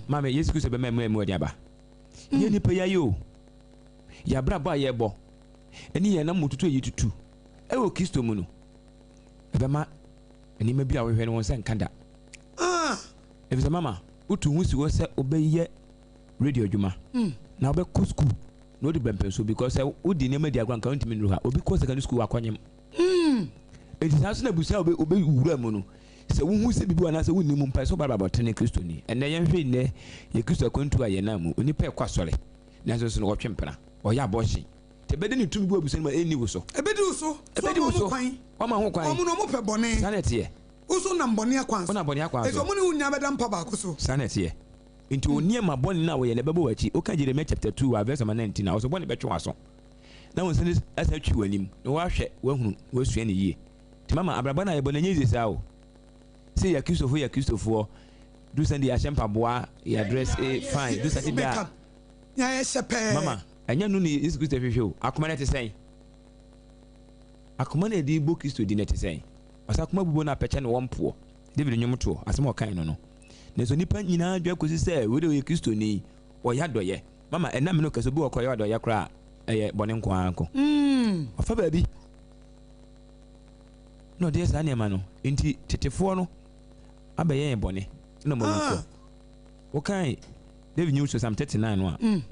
Maame, Yesu Kristo bɛma mmerɛ a emu ɔden aba. Yɛn nnipa yi ayɛ o, yɛn abrabɔ a yɛbɔ, ɛne yɛn anammɔntutu a yɛtutu ɛwɔ Kristo mu no, ɛbɛma nneɛma bi a wohwehwɛ no wo nsa nka da. Efisɛ mama, wotu ho si hɔ sɛ wobɛyɛ radio adwuma na wobɛkɔ school na wode bɛmpɛnso because sɛ wode nneɛma di agorɔ anka wontumi nnuru ha. Obi kɔ secondary school wakɔnyem. Enti saa nso na abusua a wobɛwura mu no, sɛ wohu sɛ biribi wɔ anaasɛ wonni mu mpae sɛ wobɛba abɔtene Kristoni. Ɛnnɛ yɛnhwɛ nnɛ yɛ Kristo akwantu a yɛnam mu. Onipa ɛkɔ asɔre nanso so no wɔtwe mpena, ɔyɛ abortion. Nti ɛbɛde ne tumi bi wɔ abusua no mu a ɛnni wo so. Ɛbɛdi wo so. So Ɛbɛdi wo wɔma so. wɔn kwan. Wɔma ho kwan. Wɔn na wɔpɛ bɔne. Saa na ɛteɛ. Wo nso wonam bɔne akwan so. Wonam bɔne akwan Enti so. wɔn ne wo nyinaa bɛda mpa baako so. Saa na ɛteɛ. Nti wo nneɛma bɔne no a woyɛ no ɛbɛbɔ w'akyi. Woka Jeremiah chapter 2 a verse number 19 a, ɔsɛ bɔne bɛtwe w'aso na wo nsa no asan atwi w'anim na woahwɛ, woahunu na woasua no yie. Nti mama abrabɔ no a yɛbɔ no ɛnyɛ easy saa o. Sɛ yɛ Akristofoɔ yɛ Akristofoɔ, du Sunday yɛahyɛ mpaboa, yɛ dress eh, fine, du Saturday a. Makeup, nea yɛhyɛ pɛɛ. Mama, ɛnyɛ no ne Yesu Kristo hwehwɛ o. Akoma no ɛte sɛn? Akoma no a yɛde bɔ Kristo din no ɛte sɛn? Ɔsɛ akoma bubuo no apɛkyɛ na wɔmpoɔ. David nnwom toɔ, asɛm a ɔkae no no. Nanso nnipa nyinaa dwane kɔsi sɛ, Wei deɛ ɔyɛ Kristoni, ɔyɛ adɔeɛ. Mama, ɛnna me no kɛse, obi wɔ hɔ koraa ɔyɛ adɔeɛ koraa a, ɛyɛ bɔne nko ara nko. Ɔfa baabi na ɔde yɛ saa nneɛma no. Nti tetefoɔ no abɛyɛ yɛn bɔne na wɔn awu kɔ. Wokan David nnwom so Psalm 39 no a,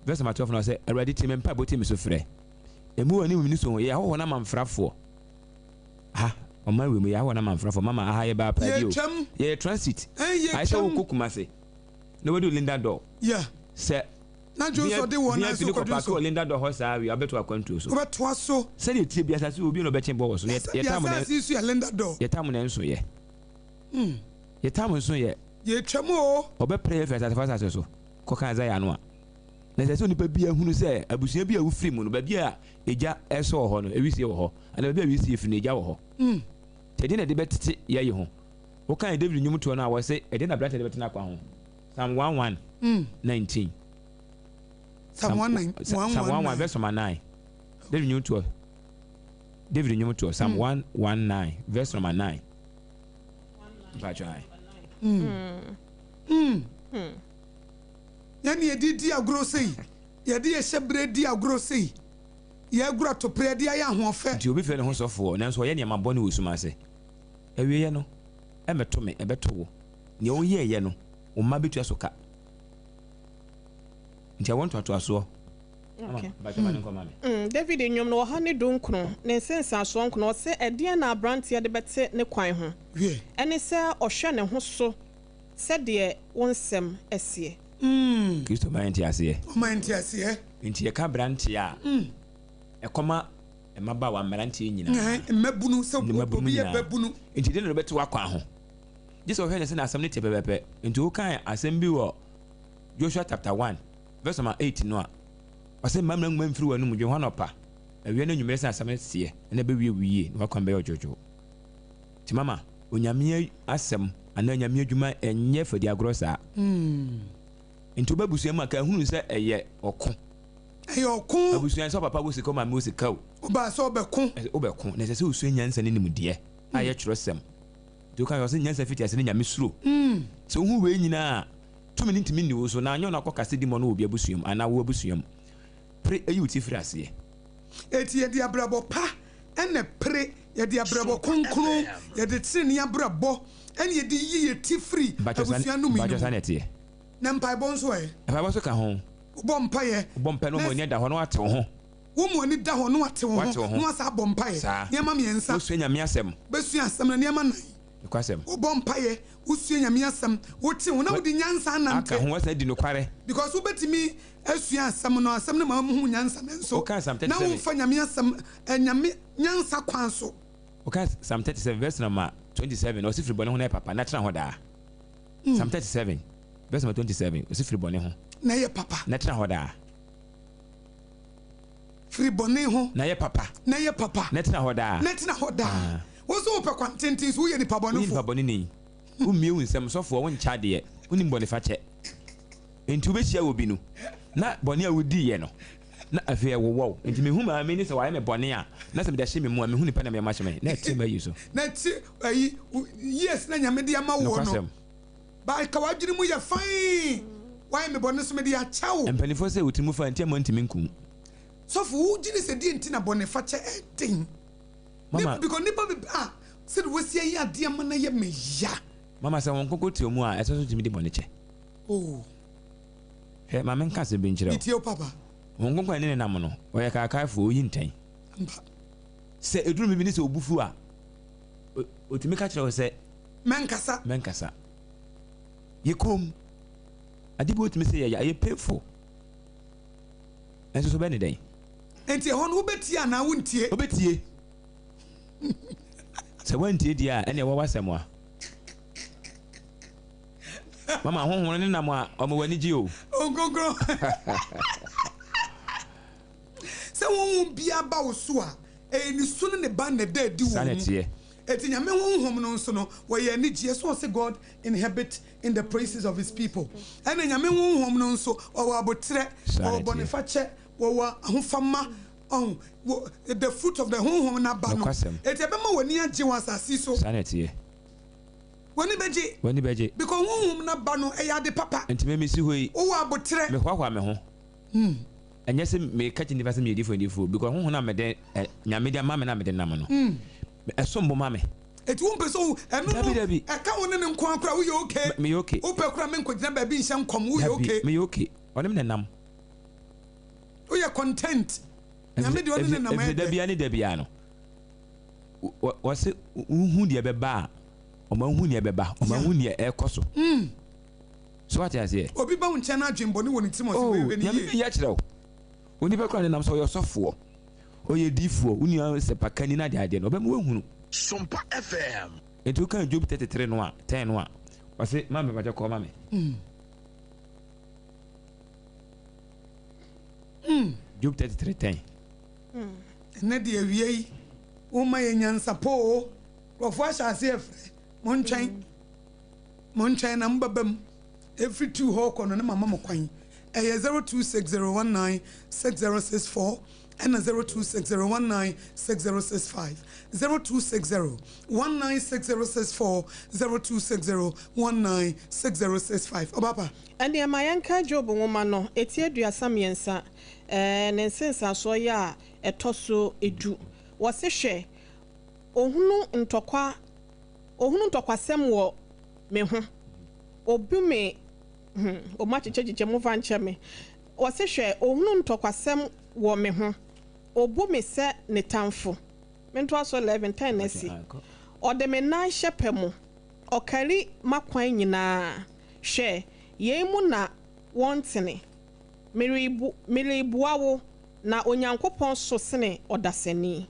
verse number 12 no sɛ, Awurade tie me mpaebɔ, tie me sufrɛ. Emu wɔ ne mu ne so ho, yɛyɛ ahɔhoɔ na amamfrafoɔ. Ha, ɔman wei mu, yɛyɛ ahɔhoɔ na amamfrafoɔ. Mama, aha yɛ baa paa bi o. Yɛtwam. Yɛyɛ transit. Ɛn, Ayɛ sɛ yɛtwam. wokɔ Kumasi na wadu Linda Dor. Yeah. Sɛ Na dwonsɔ de wɔn nan VIP so no kɔ kɔ paake dwonsɔ. wɔ Linda Dor hɔ saa wie a, wobɛto akwantuo so. Wobɛtoa so. Sɛdeɛ ɛteɛ biara, asase wɔ obi na ɔbɛkye bɔ wɔ so. Na sɛdeɛ asase yi so yɛ Linda Dor. Yɛ tam na ɛnso yɛ. Yɛ tam nso yɛ. Yɛtwam o. Ɔbɛpere yɛn afiri asase fa asase so. Kɔka Isaiah no a. Na ɛsɛ sɛ onipa biara hunu sɛ abusua bi a wofiri mu no, baabi a egya sɔ wɔ hɔ no, wisie wɔ hɔ, anaa baabi a wisie firi no, egya wɔ hɔ. Nti ɛdeɛn na ɛde bɛtete yɛn ho? Wokan David nnwomtoɔ no a, wɔse, ɛdeɛn na aberanteɛ de bɛtena akwa ho? Psalm 1 1 19. Psalm 1 Psalm 1 1 verse number 9. David nnwomtoɔ. David nnwomtoɔ. Psalm 1 1 9 verse number 9. Mpakyɛ ae. Yɛne yɛde di agorɔ sei, yɛde yɛ hyɛberɛ di agorɔ sei, yɛagoro atoperɛ de ayɛ ahoɔfɛ. Nti obi frɛ ne ho sɔfoɔ, nanso ɔyɛ nneɛma bɔne wɔ sum ase. Awieeɛ no, ɛmmɛto me, ɛbɛto wo. Nea woyɛeɛ no, wo mma bɛtua so ka. Nti awoɔ ntoatoasoɔ. Okay. David nnwom no 119 ne nsensansoɔ nkono, ɔse, Ɛdeɛn na aberanteɛ de bɛte ne kwan ho? Ɛne sɛ ɔhwɛ ne ho so sɛdeɛ wo nsɛm seɛ. Kristo ma yɛn nteaseɛ. Ɔma yɛn nteaseɛ. Nti yɛka aberanteɛ a, ɛkɔma mmabaawa, mmeranteɛ nyinaa. Mmabunu, sɛ obi yɛ babunu. Nti deɛ na ɔbɛte w'akwan ho? Gye sɛ ɔhwɛ ne sɛ n'asɛm no teɛ pɛpɛpɛ. Nti wokan asɛm bi wɔ Joshua chapter 1 verse number 8 no a, ɔsɛ mma mmara nwoma mfiri w'anom, dwen ho anɔpa, awia ne anwummere sɛ asɛm no teɛ, na ɛbɛwie wo yie, na w'akwan bɛyɛ ɔdwoodwoo. Nti mama, Onyame asɛm anaa Onyame adwuma ɛnyɛ fadi agorɔ saa. Nti woba abusua mu a, ka hunu sɛ ɛyɛ ɔko. Ɛyɛ ɔko. Abusua sɛ ɔpapa wɔ sika, ɔmaame wɔ sika o. Ɔbaa sɛ ɔbɛko. Wobɛko, na ɛsɛ sɛ wosua nyansa ne nimdeɛ a ɛyɛ twerɛsɛm. Nti woka sɛ ɔsɛ nyansa fiti ase ne Nyame suro. Sɛ wohu wei nyinaa a, tumi no ntumi nni wo so, na anyɛ wo na akɔ kase dimmɔ no wɔ obi abusua mu anaa wo abusua mu. Pere yi wo ti firi aseɛ. Enti yɛde abrabɔ pa na ɛpere, yɛde abrabɔ kronkron, yɛde tenenee abrabɔ na yɛde yi yɛn ti firi abusua nnome no Mpakyɛ saa na ɛteɛ. Na mpaebɔ nso ɛ? Mpaebɔ nso ka ho. Wobɔ mpaeɛ. Wobɔ mpaeɛ na woma w'ani ada hɔ na woate wo ho. Woma w'ani da hɔ na woate wo ho na woasan abɔ mpaeɛ. Saa. Nneɛma mmiɛnsa. Wosua Nyame asɛm. Wobɛsua asɛm no nneɛma nnan. Nokwasɛm. Wobɔ mpaeɛ, wosua Nyame asɛm, wote ho na wode nyansa anante. Aka ho, woasan adi nokware. Because wobɛtumi asua asɛm no, asɛm no ma wohu nyansa nanso Woka Psalm na 37. womfa Nyame asɛm, Nyame nyansa kwan so. Woka Psalm 37 verse number 27, ɔse firi bɔne ho na yɛ papa na tena hɔ daa. Psalm 37 verse number 27, ɔse firi bɔne ho. Na yɛ papa. Na tena hɔ daa. Firi bɔne ho. Na yɛ papa. Na yɛ papa. Na tena hɔ daa. Na tena hɔ daa. Wo nso wopɛ kwan tenten so, woyɛ nipa bɔnefoɔ. Woyɛ nipa bɔne ni. Wommue wo nsam, sɔfoɔ, wonkyɛ adeɛ, wonim bɔnefakyɛ. Enti wobɛhyia obi no, na bɔne a wodiiɛ no, na afei ɛwowɔ wo. Enti mehu maame ni sɛ wayɛ me bɔne a, na sɛ mede ahyɛ me mu a, mehu nipa na meyam ahyɛ me, na ɛte m'ayi so. Na ɛte ayi, years na Nyame de ama woɔ no. Nokwasɛm. But ka w'adwene mu yɛ fine, wayɛ me bɔne so mede akyɛ wo. Mpanimfoɔ sɛ wo tiri mu fa nti ama ntumi nku wo. Sɔfo, wogye di sɛ deɛ nti na bɔnefakyɛ ɛden? Mama. Because nipa bi ah, sɛde wasi ayɛ adeɛ ama no ayɛ me ya. Mama sɛ wɔn koko te mu a, ɛsɛ sɛ wotumi de bɔne kyɛ. Oh. Hwɛ, ma menka asɛm bi nkyerɛ wo. Metie wo papa. Wɔn koko a ɛne ne nam no, ɔyɛ kaakaefoɔ, ɔyi ntɛn. Ampa. Sɛ ɛduru baabi ne sɛ obu fu a, ɔtumi ka kyerɛ wo sɛ. Mɛnkasa. Mɛnkasa. Yɛ komm. Ade bi wotumi sɛ yɛyɛ, ɛyɛ painful. Nanso so bɛyɛ ne dɛn? Enti ɛhɔ no wobɛtie anaa wontie? Wobɛtie. Sɛ woantie deɛ a, ɛnneɛ ɛwɔ w'asɛm a. Mama honhom no ne nam a, ɔma w'ani gye o. Nkonkron. Sɛ honhom biara ba wo so a, ɛyɛ ne su ne ne ban na ɛda adi wɔ Saa wo na mu. ɛteɛ. Enti Nyame honhom no nso no, wɔyɛ anigyeɛ. So ɔse God inhabit in the praises of his people. Ɛna Nyame honhom no nso, wɔwɔ aboterɛ, Saa na wɔwɔ ɛteɛ. bɔnefakyɛ, wɔwɔ ahofama, ɔho, wɔ, the fruit of the honhom no aba no. Nokwasɛm. Enti ɛbɛma w'ani agye wɔ asase yi so. Saa na ɛteɛ. W'ani bɛgye. W'ani bɛgye. Because honhom no aba no, ɛyɛ ade papa. Enti me mesi hɔ yi. Wowɔ aboterɛ. Mehoahoa me ho. Ɛnyɛ sɛ meka kyerɛ nnipa sɛ meyɛ difoɔ difoɔ because honhom no a mede ɛ Nyame de ama me no a mede nam no ɛsom bo ma me. Eti wompɛ sɛ wo ɛno no Dabi dabi. ɛka wo ne no nko ara koraa woyɛ okay. Me meyɛ okay. Wopɛ koraa menkɔgyina baabi nhyɛ nkɔm woyɛ Dabi okay. meyɛ okay ɔne me na ɛnam. Woyɛ content. Nyame deɛ ɔne ne nam Efisɛ ɛyɛ da dɛ. biara ne da biara no wɔ wɔse wohu deɛ ɛbɛba a ɔma wohu deɛ ɛbɛba ɔma Yeah. wohu deɛ ɛrekɔ so. So wate aseɛ? Obi ba wo nkyɛn na adwen bɔne wɔ ne tirim a, ɔse Oh, wei hwɛ no Nyame yie. bɛyi akyerɛ wo. Onipa koraa nenam sɛ ɔyɛ ɔsɔfoɔ, ɔyɛ diifoɔ, wo nua sɛ pakani no adeadeɛ no, ɔbɛma woahunu. Sompa FM. Nti wokan Job 33 no a, 10 no a, ɔse, ma me pakyɛ kɔɔ ma me. Job 33 10. Ɛnɛ deɛ awia yi, woma yɛ nyansapɔ oo. Nkurɔfoɔ ahyɛ aseɛ frɛ, montwɛn. Montwɛn na mobɛba mu. Ɛfiri tuu hɔ rekɔ no, na mama mo kwan. Ɛyɛ 0260196064 ɛna 0260196065. 0260196064, 0260196065. Ɔbaapa. Ɛnneɛ ma yɛnka Job nwoma no, eti 33, ne nsensansoɔ yɛ a ɛtɔ so du. Wɔse, Hwɛ, ɔhunu ntɔkwa Ohunu ntɔkwasɛm wɔ me ho. Obu me hmm, ɔmo akyekyɛkyekyɛ mo fa nkyɛ me. Ɔse, Hwɛ, ɔhunu ntɔkwasɛm wɔ me ho, ɔbu me sɛ ne tamfo. Mentoa so 11, 10 no asi. Ɔde me nan hyɛ pɛ mu, ɔkari m'akwan nyinaa. Hwɛ, yei mu na wɔntene. Merebu, merebua wo, na Onyankopɔn so sene ɔdasani.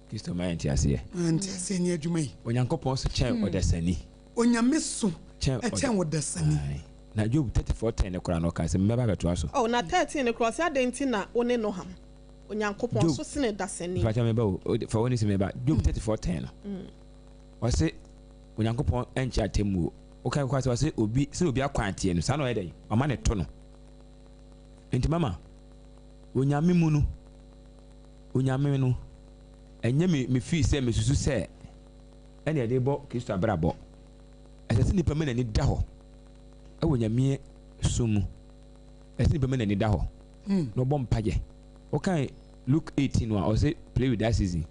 Kristo ma yɛn nteaseɛ. Ma yɛn nteaseɛ nyɛ adwuma yi. Onyankopɔn so kyɛn ɔdasani. Onyame so kyɛn ɔdasani. Ae. Na Job 34 10 no koraa no ɔkaa sɛ, Mɛba abɛtoa so. Oh, na 13 no koraa ɔse, Adɛn nti na wo ne no ham? Onyankopɔn Job, so sene dasani. Mpakyɛ meba o, fa w'ani si meba. Job 34 10 no, ɔse Onyankopɔn nkyɛ atemmuo. Woka kɔ sɛ ɔse obi, sɛ obi akwan teɛ no, saa na ɔyɛ dɛn? Ɔma ne to no. Nti mama, Onyame mu no, Onyame no, ɛnyɛ me, me fii sɛ mesusu sɛ ɛne ɛde bɔ Kristo abrabɔ. Ɛsɛ sɛ nipa ma n'ani da hɔ ɛwɔ Nyame som mu. Ɛsɛ sɛ nipa ma n'ani da hɔ na ɔbɔ mpaeɛ. Wokan Luke 18 no a, ɔse play with that season.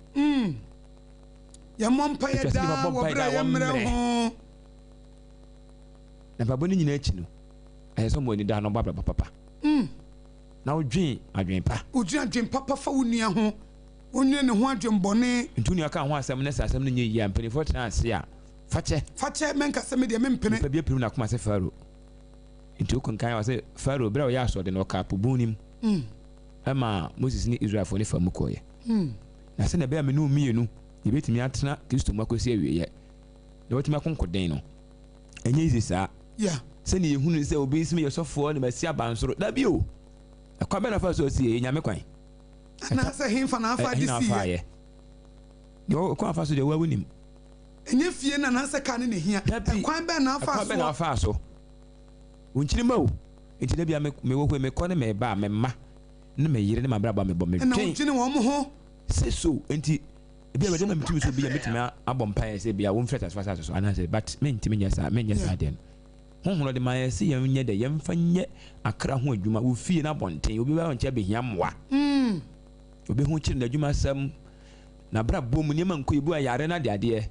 Yɛmmɔ mpaeɛ Ɛtwa sɛ nipa daa bɔ wɔ mpaeɛ berɛ a daa wɔ yɛmmerɛ mmerɛ. ho. Na mpaebɔ no nyinaa akyi no, ɛsɛ sɛ ɔma w'ani da hɔ na ɔbɔ abrabɔ papa. Na wodwen adwen pa. Wodwen adwen papa fa wo nua ho. Wonnwene ne ho adwen bɔne. Nti wo nua ka ho asɛm na sɛ asɛm no nyɛ yie a, mpanimfoɔ tena ase a, fa kyɛ. Fa kyɛ, mɛnka sɛ me deɛ mempene. Nipa bi apirim n'akoma sɛ Farao. Nti wokenkan a, ɔse Farao, berɛ a ɔyɛ asoɔden no, ɔkaa po bun no mu maa Moses ne Israelfoɔ no faa mu kɔeɛ. Na sɛdeɛ ɛbɛyɛ a me ne wo mmienu yɛbɛtumi atena Kristo mu akɔsi awieɛ, na watumi ako nkoden no, ɛnyɛ easy saa. Sɛdeɛ yɛhunu sɛ obi sɛ meyɛ sɔfoɔ na masi abansoro. Dabi o! Ɛkwan bɛn na ɔfaa so asi yɛ? Ɛyɛ Nyame kwan. Anaasɛ henfa na afa de Ɛhe na siiɛ? afa yɛ? Deɛ ɔkwan afa so deɛ woa wonim. Ɛnyɛ fie no anaasɛ kaa no na ɛhia. Dabi. Ɛkwan bɛn na afa Ɛkwan bɛn na soɔ? afa so? Wo nkyirimma o. Nti da bia me mewɔ hɔ yi mekɔ ne meba a me mma ne me yere ne m'abrabɔ a mebɔ Ɛna medwen wodwene wɔn ho. sɛ so nti ebi a Awurade ma metumi so bi a metumi abɔ mpaeɛ sɛ bia wɔmfiri asase asase so anaasɛ but mentumi nyɛ saa menyɛ saa deɛ no. Honhom no ɔde ma yɛn sɛ yɛnyɛ dɛ yɛmfa nyɛ akra ho adwuma wɔ fie no abɔnten. Obi bɛba wo nkyɛn abɛhia mmoa. Obi ho kyere n'adwumasɛm, n'abrabɔ mu nneɛma nkɔ yie, bi wɔ yare no adeadeɛ.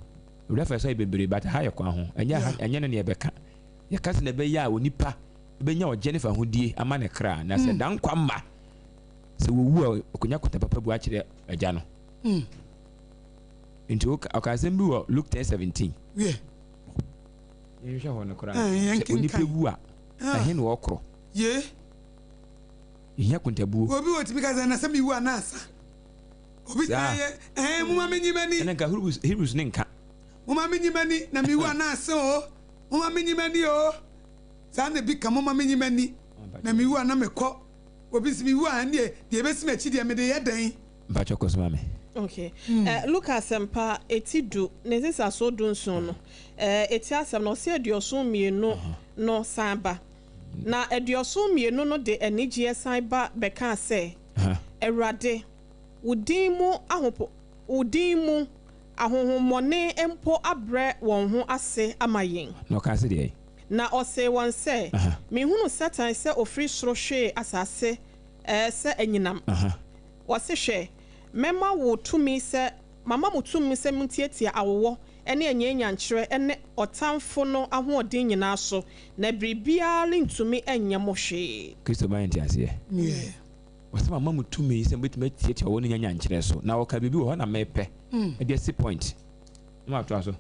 Awurade afa yɛn so ayɛ bebree but ha yɛ kwan ho. Ɛnyɛ ha, ɛnyɛ no na yɛbɛka. Yɛka sɛ na ɛbɛyɛ a onipa bɛnya ɔgye ne fahodie ama ne kra, na sɛ da nkwa mma, sɛ wɔwu a ɔkɔnya kota papa bu akyerɛ agya no. Nti ɔka asɛm bi wɔ Luke 10:17. Wiɛ. Yɛnhwɛ hɔ no koraa. Ɛɛ, Sɛ onipa yɛnkenkan. wu a, Ah. ɛhe na ɔkorɔ? Ye. Yɛhia kontabuo. Obi wɔ tumi ka sɛ na sɛ mewu a na asa. Obi Saa. sɛ yɛ ɛɛ moma menyi m'ani. Ɛna nka Hebrews, Hebrews ne nka. Moma menyi m'ani na mewu a na asa o. Moma menyi m'ani o. Saa na ebi ka moma menyi m'ani na mewu a na mekɔ. Obi sɛ mewu a ɛndeɛ deɛ ɛbɛsi m'akyi deɛ mede yɛ dɛn? Mpakyɛ kɔ so ma me. Okay. Eh, Luka Asɛmpa, eti du, ne nsesasoɔ dunson no, eh, eti asɛm no, ɔse 72 no san ba. Na 72 no de anigyeɛ san ba bɛkaa sɛ, Awurade, wo din mu ahopo, wo din mu ahonhommɔne mpo abrɛ wɔn ho ase ama yɛn. Na ɔkaa sɛ deɛn? Na ɔsee wɔn sɛ, Mehunu Satan sɛ ɔfiri soro hwee asase eh, sɛ anyinam. Ɔse, Hwɛ, mɛma wo tumi sɛ, mama mo tumi sɛ montiatia awowɔ ne anyanyankyerɛ ne ɔtamfo no ahoɔden nyinaa so, na biribiara rentumi nyɛ mo hwee. Kristo ma yɛn nteaseɛ. Ɔse mama mo tumi sɛ mobɛtumi atiatia ɔwɔ ne nyanyankyerɛ so. Na ɔka biribi wɔ hɔ na mepɛ de asi point na matoa so.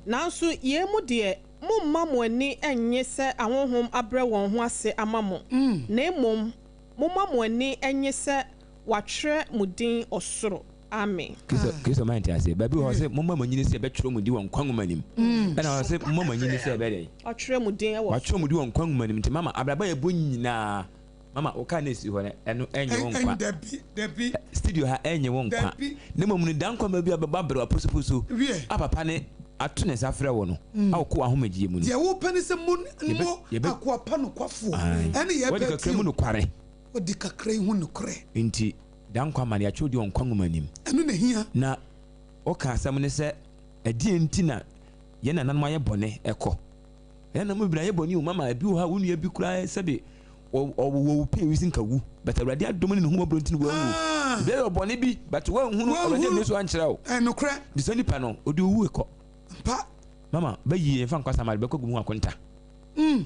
Nanso yei mu deɛ, momma mo ani nnye sɛ ahonhom abrɛ wɔn ho ase ama mo, na mmom Momma mo ani nnye sɛ wɔatwerɛ mo din ɔsoro. Amen. Kristo, Kristo ma yɛn nteaseɛ. Baabi wɔ hɔ sɛ, momma mo ani nnye sɛ yɛbɛtwerɛ mo din wɔ nkwa nwoma no mu. Ɛna hɔ sɛ, momma mo ani nnye sɛ yɛbɛyɛ dɛn? Wɔatwerɛ mo din wɔ soro. Wɔatwerɛ mo din wɔ nkwa nwoma no mu. Nti mama, abrabɔ a yɛbɔ nyinaa, mama, wo kaa no ɛsi hɔ no, ɛno ɛnnye wo nkwa. Dabi, dabi. Studio ha ɛnnye wo nkwa. Dabi. Na mmom no, da nkwa ma bi a bɛbɔ abrɛ aposoposo Wiɛ. a papa no ato ne nsa frɛ wo no, a wokɔ w'ahomegyeɛ mu no. Deɛ wopɛ ne sɛ mo Yɛbɛ, mo yɛbɛ. akoa pa nokwafoɔ. Ae. Ɛne yɛpɛ Wadi kakra tie mu o. nokware. Wadi kakra yi ho nokorɛ. Nti, da nkwa ma no, yɛatwerɛ din wɔ nkwa nwoma no mu. Ɛno na ɛhia. Na wɔka asɛm no sɛ, Ɛdeɛn nti na yɛn nananom ayɛ bɔne kɔ? Yɛn nananom bebree ayɛ bɔne o, mama ebi wɔ hɔ a wo nua bi koraa sɛbe ɔwɔ wo pay wi nka wu, but Awurade adom ne ne hummɔborɔ nti na wanwu. Ah. Ebi ayɛ ɔbɔne bi, but wanhunu, Awurade Wanhunu. ammue so ankyerɛ wo. Ɛyɛ nokorɛ. Nti saa nipa no, ɔde owu kɔ. Ampa. Mama, bɛyie mfa nkɔ asamado, bɛkɔ agu mu akonta. Mm.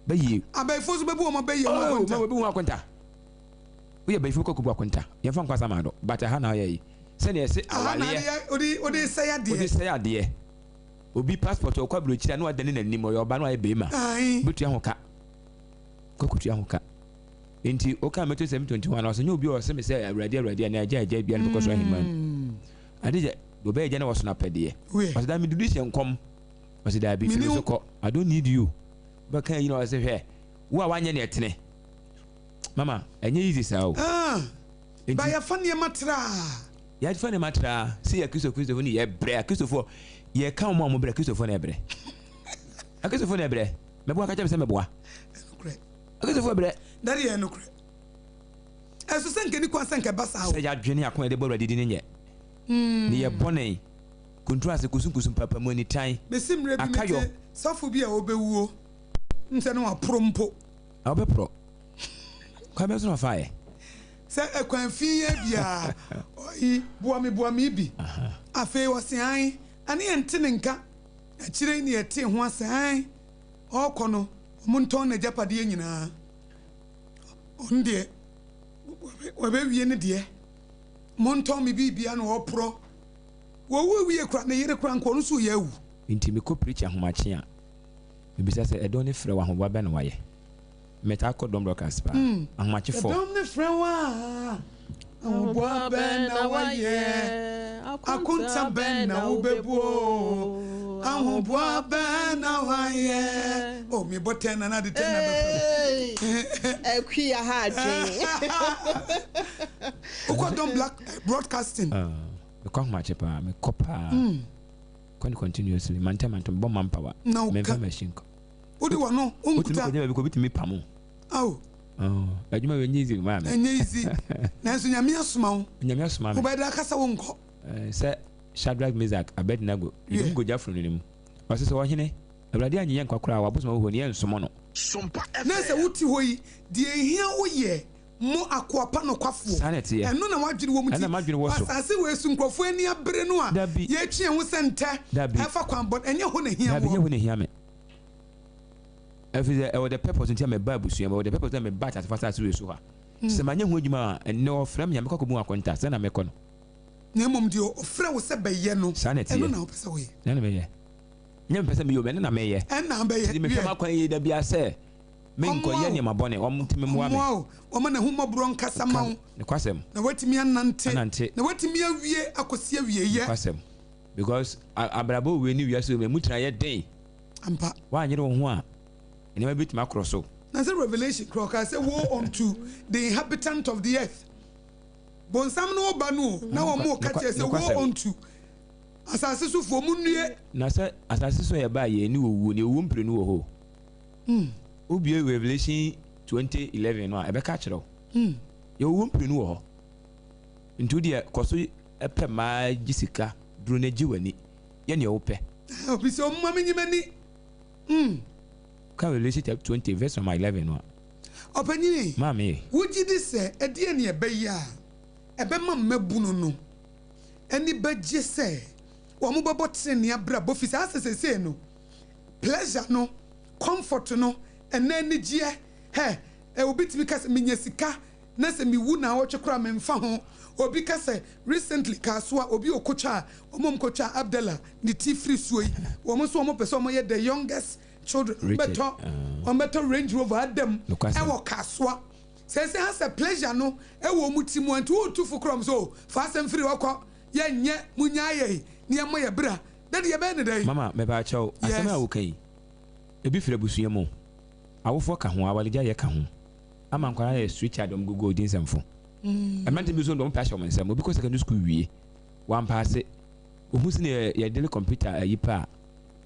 Bɛyie. Abayifoɔ nso bɛbu wɔn abayie ho akonta. Oh, bɛbu ho akonta. Woyɛ bayifoɔ kɔ kɔbu akonta. Yɛmfa nkɔ asamado, but ɛha na ɔyɛ yi. Sɛdeɛ ɛse Aha na awaleɛ. adeɛ wode wode sɛe adeɛ. Wode sɛe adeɛ. Obi passport ɔkɔ aburokyire a na wadane n'anim, ɔyɛ ɔbaa na wayɛ barima. Ae. Wobɛtua ho ka. Kɔ kɔtua ho ka. Nti woka Matthew 7:21 a, ɔse nyɛ obi a ɔse me sɛ Awurade Awurade anaa Agya Agya biara na bɛkɔ soro ahemman mu. Ade deɛ ɔbɛyɛ agya na wɔsono apɛdeɛ. Wiɛ. Ɔse daa medudu hyɛ nkɔm. Ɔse daabi fi Mene me so wo. kɔ. I don't need you. Wobɛka ayi na ɔse hwɛ wo a woanyɛ neɛ ɛtene. Mama ɛnyɛ easy saa o. Ah, Nti ba yɛfa nneɛma traa. Yɛfa nneɛma traa. Sɛ yɛ Kristofo Kristofo ne yɛbrɛ. Akristofoɔ yɛka wɔn a wɔbrɛ Akristofoɔ na ɛbrɛ. Akristofoɔ na ɛbrɛ. Mɛboa ka kyerɛ me sɛ mɛboa. Ɛnokorɛ. Akristofoɔ brɛ. Dade yɛ nokorɛ. Ɛso sɛ nka ni kwan sɛ nka ɛba saa o. Sɛ yɛadwene akoma yɛde bɔ Awurade din nyɛ. Ne yɛ bɔne. Kunturu ase kusunkusun mpapamu anitan. Mesi mmerɛ bi Akayɔ. mete sɔfo bi a ɔbɛwuo nsɛ na waporo mpo. A wobɛporɔ. Kwan bɛn so na ɔfaeɛ? Sɛ ɛkwan fi yɛ biara ɔyi boa me boa me bi. Afei ɔse ae ɛne yɛnte ne nka. Akyire yi ne yɛtee ho asɛ ae ɔɔkɔ no ɔmo ntɔn n'agyapadeɛ nyinaa. Ɔno deɛ wabɛwie ne deɛ. Montɔn me biribia na ɔɔporɔ. Wɔwu wie koraa ne yere koraa nka ɔno nso reyɛ awu. Nti mekɔ preach ahomakye a, mebisa sɛ ɛdɔn no frɛ wo ahoboa bɛn na wayɛ? Metaa kɔ dɔm broadcast paa. Ahomakye fɔ. Ɛdɔm no frɛ wo a, ahoboa bɛn na wayɛ? Akonta bɛn na wobɛbu o? Ahoboa bɛn na wayɛ? Oh, mebɔ tɛn na na ade tɛn na bɛfrɛ me. Akua ha adwen. Wokɔ dɔm black broadcasting. Mekɔ ahomakye paa, mekɔ paa. Kɔ no continuously, mantɛm mantɛm, bɔ manpower. Na woka. Memfa machine kɔ. Wode w'ano wonkuta. Wotumi kɔgyina baabi kɔ, obi tumi pam wo. Ao. Oh, adwuma wei ɛnyɛ easy maa me. Ɛnyɛ easy. Nanso Nyame asoma wo. Nyame asoma me. Wobɛyɛ dɛ aka sɛ wonkɔ. Eh, sɛ Shadrach, Meshach, Abednego, yɛde mu kɔ gya fononoo no mu. Ɔse sɛ ɔhene, Awurade annye yɛn nkwa koraa a, w'abosom ahohoni yɛnsom no. Sompa Na sɛ FM. wote hɔ yi, deɛ ehia wo yɛ mo akoa pa nokwafoɔ. Saa na ɛteɛ. Ɛno na w'adwene wɔ mu Ɛno nti, na m'adwene wɔ so. asase wei so nkurɔfoɔ ani abere no a Dabi. yɛretwe yɛn ho sɛ ntɛ Dabi. ɛfa kwan bɔne, ɛnyɛ hɔ na ehia Dabi, woɔ. ɛnyɛ hɔ na ehia me. Ɛfiri sɛ ɛwɔ the purpose nti a meba abusua mu, ɛwɔ the purpose nti a meba ateasefo asase wei so ha. Sɛ manyɛ ho adwuma a, ɛnnɛ wɔfrɛ me a mɛkɔ akɔbu ho akonta, sɛ na mɛkɔ no. Na mmom deɛ ɔfrɛ wo sɛ bɛyɛ no, Saa na ɛteɛ. ɛno na wopɛ sɛ woyɛ. Ɛno na mɛyɛ. Nyɛ mepɛ sɛ meyɛ o, ɛno na mɛyɛ. Ɛno na wobɛyɛ. Nti mehwɛ Wiɛ. m'akwan yie da biara sɛ menkɔyɛ Ɔmmoa wo. nneɛma bɔne, ɔntumi mmoa me. Ɔmmoa wo. Ɔma n'ahummɔborɔ nkasa ma wo. Nokwasɛm. Na woatumi anante. Anante. Na woatumi awie akɔsi awieeɛ. Nokwasɛm. Because abrabɔ wei ne wiase wei mu, emu tena yɛ den. Ampa. Woanyere wo ho a, nneɛma bi betumi akorɔ so. Na sɛ Revelation koraa ɔkaa sɛ woe unto the inhabitant of the earth. Bonsam no ba no o, na wɔn reka kyerɛ sɛ woe unto asase so foɔ, monnue. Na sɛ asase so a yɛbaa yɛn ne owuo no, owuo mprenu wɔ hɔ o. Wobue Revelation 20:11 no a, ɛbɛka akyerɛ wo. Yɛwɔ owuo mprenu wɔ hɔ. Nti wo deɛ kɔ so pɛ mmaa gye sika duro na gye w'ani. Yɛ nea wopɛ. Obi sɛ ɔmma menyi m'ani. Mm. Ka Revelation chapter 20 verse number 11 no a. Ɔpanyin, Maame. wogye di sɛ ɛdeɛn na ɛbɛyɛ a ɛbɛma mmabunu no ani bɛgye sɛ wɔbɛbɔ trenee abrabɔ fi saa sɛ seesei no pleasure no, comfort no, ɛnna anigyeɛ, hɛ, obi tumi ka sɛ menya sika na sɛ mewu naawɔtwe koraa memfa ho. Obi ka sɛ recently Kasoa obi okotwaa wɔn a wɔkotwaa Abdallah ne ti firi suo yi wɔn nso wɔn pɛ sɛ wɔn yɛ the youngest children wɔn bɛtɔ wɔn bɛtɔ Range Rover ada mu ɛwɔ Kasoa. Sɛsɛ ha sɛ pleasure no ɛwɔ wɔn ti mu a nti wotu fo koraa wɔn sɛ oh fa asɛm firi hɔ kɔ yɛ nyɛ mo nyaa yɛn na yɛ mmɔ yɛ bra daddy yɛ bɛyɛ ne dɛn. Mama mepaakyɛw asɛm a Yes. woka yi ebi firi abusua mu awofoɔ ka ho awaregyaeɛ ka ho. Ama nkwadaa ayɛ street child wɔn gugu odi nsɛmfo. Mmerante bi nso de wɔn pɛ ahyɛ wɔn nsam. Obi kɔ secondary school wie, wampaase. Ohu sɛ yɛ yɛde computer ayi pɛ a,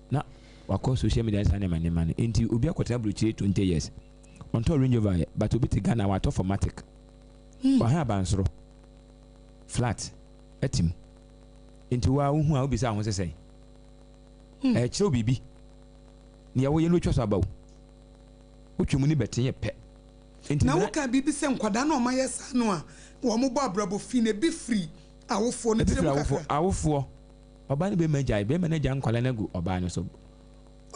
na wakɔ social media ne saa nneɛma nneɛma no. Enti obi akɔtena aburokyire 20 years, ɔntɔɔ Range Rover yɛ, but obi te Ghana watɔ Formatic. Wahan abansoro, flat, ati mu. Enti wo ara wohu a wobisa wo ho sɛ sɛn? Ɛkyerɛ wo biribi. Nea woyɛ no betwa so aba wo. Wotwe mu ne bɛte yɛ pɛ. Enti Na mmerɛ. wokaa biribi sɛ nkwadaa no a wɔayɛ saa no a wɔbɔ abrabɔ fi no, ebi firi awofoɔ no Ebi tiri firi mu awofoɔ. kakra. Awofoɔ, ɔbaa ne barima gyae, barima no agya nkwadaa no agu ɔbaa no so.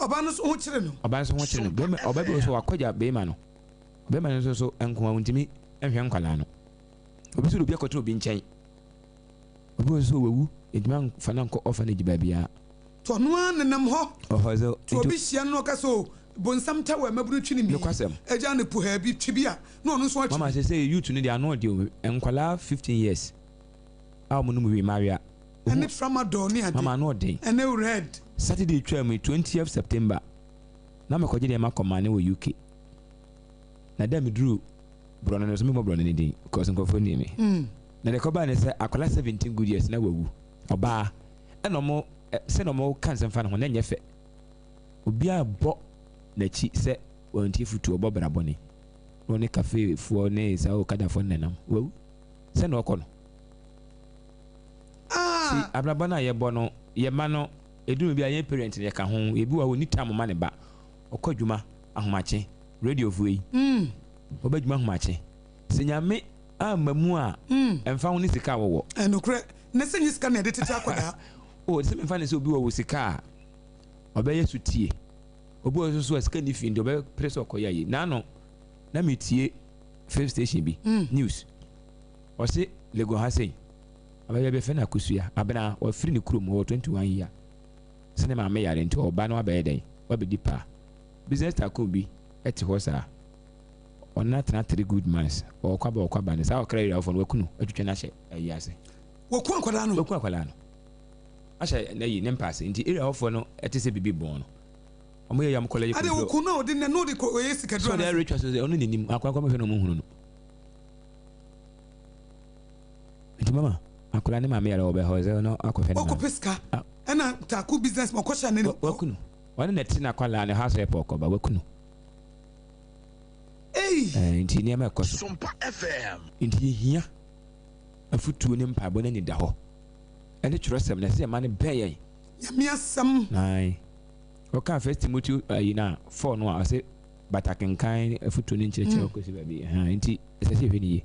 Ɔbaa no nso ho kyere no. Ɔbaa no nso ho kyere no. Bɛrima, ɔbaa bi wɔ so wakɔgya bɛrima no. Bɛrima no nso so nko ara ntumi nhwɛ nkwadaa no. Obi nso de obi akɔtena obi nkyɛn. Obi wɔ nso wawu, ntumi amfa no ankɔ orphanage baabiara. To ɔno ara nenam hɔ. Ɔhɔ sɛ. To obi hyia no na ɔka sɛ o bonsam ta wɔ mmabunu twi ne mi. Nokwasɛm. Agya no po ha bi twi bi a na ɔno nso atwi Mama bi. sɛ sɛ youth no deɛ ano ɔde o, nkwadaa 15 years a wɔn nom wii mawea. Ɛne tramadol ne ade. Mama ano ɔden. Ɛne red. Saturday twaa mu yi, 20th September, na mekɔgye deɛ makɔ mane wɔ UK. Na da meduru borɔno no so, memmɔ borɔno no din because nkurɔfoɔ nim me. Na deɛ ɛkɔbae ne sɛ akwadaa 17 good years na wawu. Ɔbaa. Ɛna ɔmo, sɛdeɛ ɔmo ka nsɛm fa ne ho no ɛnyɛ fɛ. Obiara bɔ n'akyi sɛ wantie fotuo, ɔbɔ bra bɔne. Na ɔne kafeefoɔ ne saa okadafoɔ no na ɛnam. Wawu. Sɛdeɛ ɔkɔ no. See, abrabɔ no a yɛbɔ no, yɛ mma no, ɛduru baabi a yɛn parent no yɛka ho. Ebi wɔ hɔ ɔnni time ma ne ba. Ɔkɔ adwuma ahomakye, radiofoɔ yi, ɔba adwuma ahomakye. Sɛ Nyame amma mu a, ɛmfa ho ne sika a wɔwɔ. Ɛnokorɛ, na sɛ nyɛ sika na yɛde tete akwadaa. Oh, sɛ memfa no sɛ obi wɔ wɔ sika a, ɔbɛyɛ sotie. Obi wɔ hɔ nso a sika nni fie nti ɔbɛpere sɛ ɔkɔyɛ ayi. Naano, na metie film station bi, news. Ɔse Legon ha sei, abaayewa bi yɛfrɛ no Akosua, Abena, wafiri ne kurom, ɔwɔ 21 year. Sɛ ne maame yare nti ɔba na wabɛyɛ dɛn? Wabɛdi paa. Business tycoon bi te hɔ saa. Ɔno atena 3 good months, ɔɔkɔ aba ɔɔkɔ aba no, saa ɔkra yerɛwofoɔ no waku no atwitwa no ahyɛ ayi ase. Waku akwadaa no? Waku akwadaa no ahyɛ n'ayi ne mpa ase. Nti area hɔfoɔ no te sɛ biribi bɔn no. Wɔn yɛ yam kɔlɛgye Ade kɔduro. oku no a ɔde nɛ na ɔde kɔ ɔyɛ sikaduro So ɔde anasɛ? retwa so sɛ ɔno n'anim akwadaa kɔ mɛhwɛ na ɔmo nhunu no. Nti mama akwadaa ne maame yare ɔbɛ hɔ sɛ ɔno akɔhwɛ ne maame. Ɔkɔpɛ sika Ah. ɛna taako business ma ɔkɔhyɛ ne. Waku no. Ɔne na ɛte n'akwadaa ne house help ɔkɔba waku no. Ei. Ɛɛ nti nneɛma ɛkɔ so. Sompa FM. Nti yɛhia afutuo ne mpaebɔ ne anidahɔ ɛne twerɛsɛm na ɛsɛ yɛma no bɛn yɛn. Nyame asɛm. Ae. Ɔkaa First Timothy ayi no a, 4 no a, ɔse bata kenkan afutuo ne nkyerɛkyerɛ ɔkɔsi baabi. Ɛhaa, nti ɛsɛ sɛ yɛhwɛ no yie.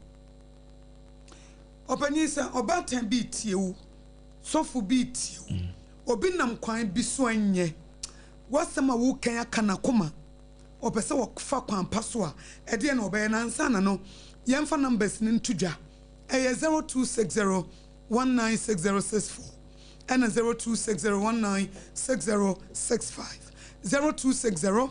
Ɔpanyin, sɛ ɔbaatan bi retie wo, sɔfo bi retie wo, obi nam kwan bi so ɛnyɛ w'asɛm a woreka yi aka n'akoma, ɔpɛ sɛ ɔfa kwan pa so a, ɛdeɛn na ɔbɛyɛ? Na ansa na no, yɛmfa numbers no nto dwa. Ɛyɛ 0260 196064 ɛna 0260 196065. 0260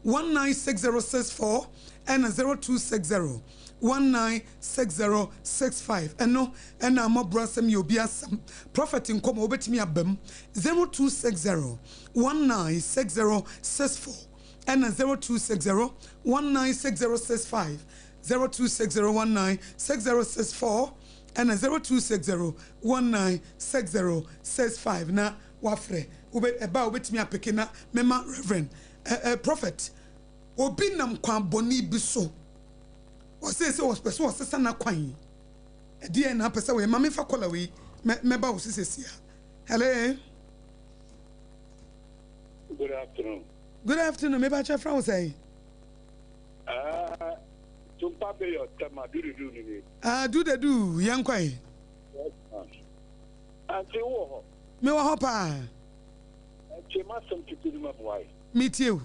196064 ɛna 0260 196065. Ɛno ɛna mmɔborɔ asɛm yɛ obi asɛm. Prophet nkɔmɔ wobɛtumi aba mu 0260 196064 ɛna 0260 196065, 0260 196064 ɛna 0260 196065 na wafrɛ. Wobɛ ɛba a wobɛtumi apeke na mɛma Reverend ɛ ɛ Prophet. Obi nam kwan bɔne bi so. Ɔsee sɛ ɔpɛ sɛ ɔsesa n'akwan. Ɛdeɛn na apɛ sɛ woyɛ? Ma memfa kɔla wei mɛ mɛba wo so sesia. Hello. Good afternoon. Good afternoon. Me ba kyɛ fra wo sɛn? Ah, Tumpa Bayo Tema Dududu ni ni. Ah, Dududu, yɛn kɔ yi. Yes, ma'am. Auntie wo wɔ hɔ? Me wɔ hɔ paa. Tie m'asɛm titiri ma me wae. Me tie wo.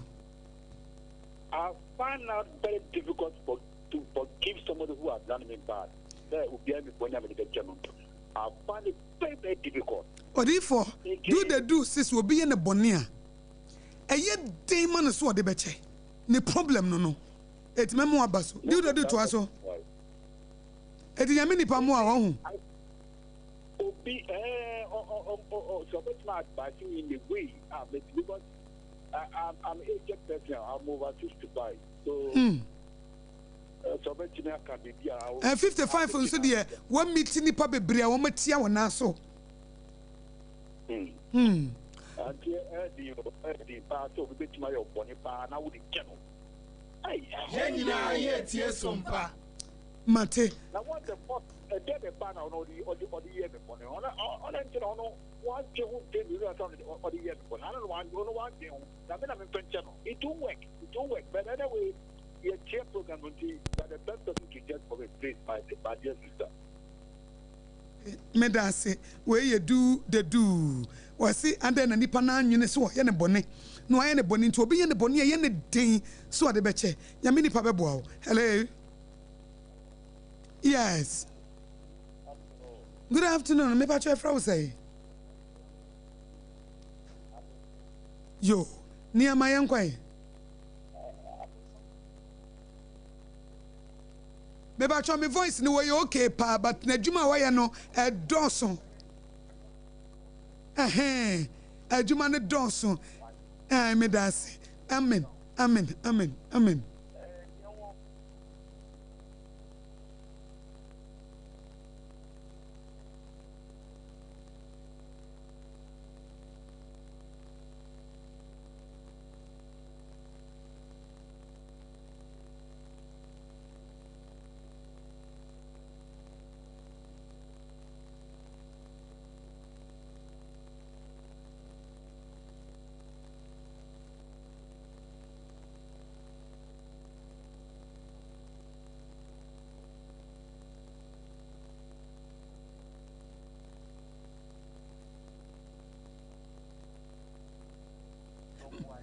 I find out very difficult for, to forgive somebody who has done me bad. Sɛ obiara mi bɔne a mede bɛkyɛ no. I find it very very difficult. Odiyifoɔ, do the do se sɛ obi yɛ no bɔne a, ɛyɛ den ma no sɛ ɔde bɛkyɛ. Ne problem no no. Eti mɛma waba so. Do the do toa so. Eti Nyame nipa mmoa wo, ɔho. Obi eh ɔ ɔ ɔ ɔ sɛ ɔbɛtumi advice me in a way a mɛtumi because I, I'm, I'm aged person, I'm over 65 so. Mm. Sɛ ɔbɛtumi aka biribi a. Eh, 55 nso deɛ wɔamiti nnipa bebree a wɔatia wɔn nan so. Hmm. Hmm. Ante ɛɛdin o ɛɛdin paa sɛ obi bɛtumi ayɛ ɔbɔne paa na wode kyɛ no. Yɛn nyinaa yɛretie som pa. Mate. Na what the fuck ɛdɛ bɛ ba na ɔno ɔde ɔde ɔde yɛ me bɔne ɔno ɔno nti na ɔno wantwe ho mpɛ mmienu ansa ɔno ɔde yɛ me bɔne ana na ɔno wantwe ho na me na memfa nkyɛ no it won't work it won't work but anyway yɛtie program no nti you are the best person to judge for me please my my dear sister. Meda ase. Wei yɛ du de du. Ɔse adɛn na nipa no anwene sɛ ɔyɛ no bɔne na wayɛ no bɔne nti obi yɛ no bɔne a ɛyɛ no den sɛ ɔde bɛkyɛ. Nyame nipa bɛboa wo. Hello. Yes. Good afternoon. Me pacho ɛfrɛ wo sɛe? Yo, nneɛma yɛn kwan. Me pacho me voice no wɔyɛ okay paa but n'adwuma a wɔyɛ no ɛdɔɔso. Ɛhɛn, adwuma no dɔɔso. Ɛɛ, meda ase. Amen, amen, amen, amen.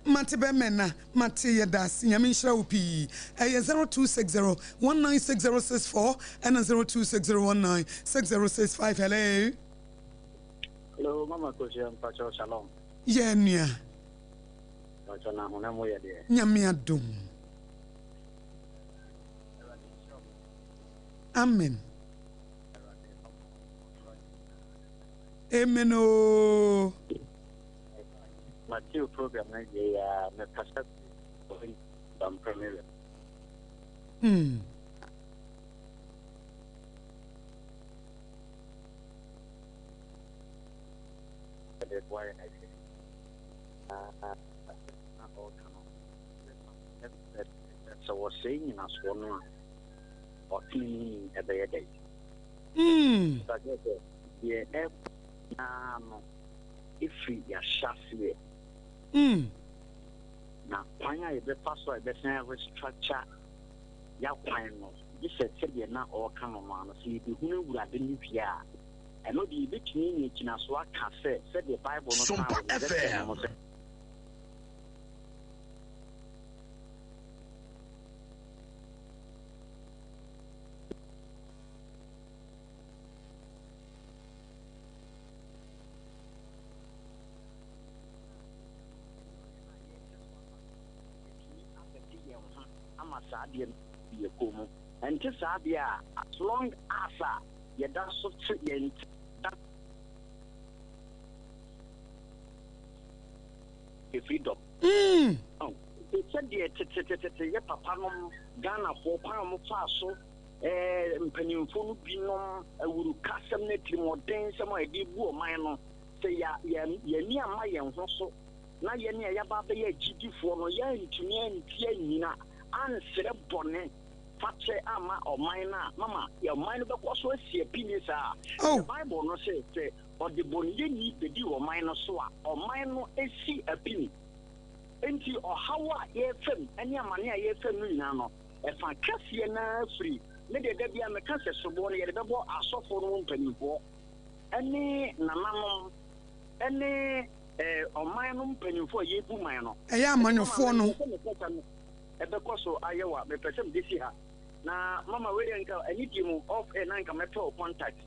Mate bɛmɛ na mate yɛdase Nyame nhyira wo pii ɛyɛ 0260 196064 ɛna 0260 196065 hello. Hello mama Kosua mpakyɛw shalom. Yɛ nua. Mpakyɛw na honam mu yɛ deɛ. Nyame adom. Amen. Amen ooo. Matthew program no wie ya me kasa bampɛ me wɛ. De boa yɛn ahwɛ. Na ɔka no sɛ wɔsɛe nyinasoɔ no a ɔtenenee ɛbɛyɛ dɛn? Deɛ ɛkɔ nyinaa no ɛfiri yɛahyɛaseɛ. Na kwan a yɛbɛfa so a yɛbɛsan restructure yɛakwan no, gye sɛ sɛdeɛ na ɔreka no no ano, sɛ yɛbɛhunu Awurade no wie a, ɛno deɛ yɛbɛtumi anya gyinasoɔ aka sɛ, sɛdeɛ Bible no kaa Sompa wɔ Hesekiel no FM. mu sɛ. Yɛatumi abɛte yɛn ho ama saa adeɛ no afi yɛn kɔn mu. Ɛnte saa deɛ a, as long as a yɛda so te yɛn ti da freedom. Te sɛdeɛ tetetetete yɛ papa nom Ghanafoɔ kwan a wɔfaa so eh, mpanimfoɔ no binom awurukasɛm ne atirimuɔdensɛm a yɛde bu ɔman no, sɛ yɛ, yɛ, yɛani amma yɛn ho so na yɛn a yɛaba abɛyɛ agyidifoɔ no, yɛantumi anti annyina ansrɛ bɔne fakyɛ amma ɔman no a, mama ɔman no bɛkɔ so asi apini saa. Oh. Sɛ Bible no se, sɛ ɔdebɔneyɛni bɛdi ɔman no so a, ɔman no si apini. Enti ɔhaw a yɛrefa mu ne amane a yɛrefa mu no nyinaa no, ɛfa kɛseɛ no ara firi, me deɛ da biara meka sɛ soboɔ no yɛde bɛbɔ asɔfoɔ no mu mpanimfoɔ ne nananom ne ɔman no mpanimfoɔ a yɛbu man no. Ɛyɛ amanyɔfoɔ no. Mepɛ sɛ me kasa no ɛbɛkɔ so ayɛ wa, mepɛ sɛ mede si ha. Na mama wei deɛ nka anidie mu off air na nka mɛpɛ wo contact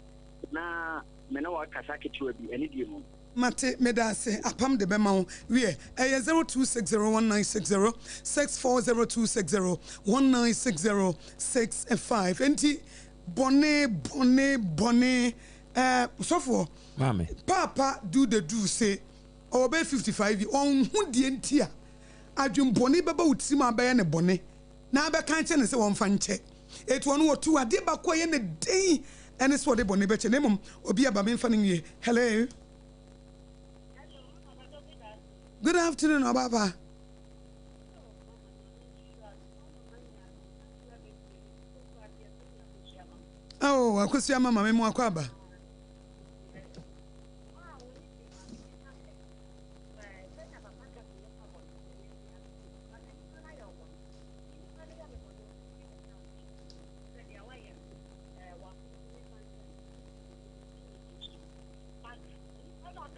na me ne wo akasa ketewa bi anidie mu. Mate, meda ase, apam de bɛma wo. Wiɛ, ɛyɛ 02601960 64 0260 1960 65. Enti, bɔne, bɔne, bɔne. Ɛɛ, sɔfoɔ, Maame. Paapa do the do se ɔwɔ bɛyɛ 55 years, ɔnhu deɛ nti a adwenbɔne bɛba wo tirim a abɛyɛ no bɔne na abɛka akyerɛ no sɛ ɔmfa nkyɛ. Enti ɔno ɔtu adeɛ baako a ɛyɛ no den ɛne sɛ ɔde bɔne bɛkyɛ na mmom obi aba memfa no nwie. Hello. Good afternoon, ɔbaapa. Oh, akosua mama me mu akɔ aba.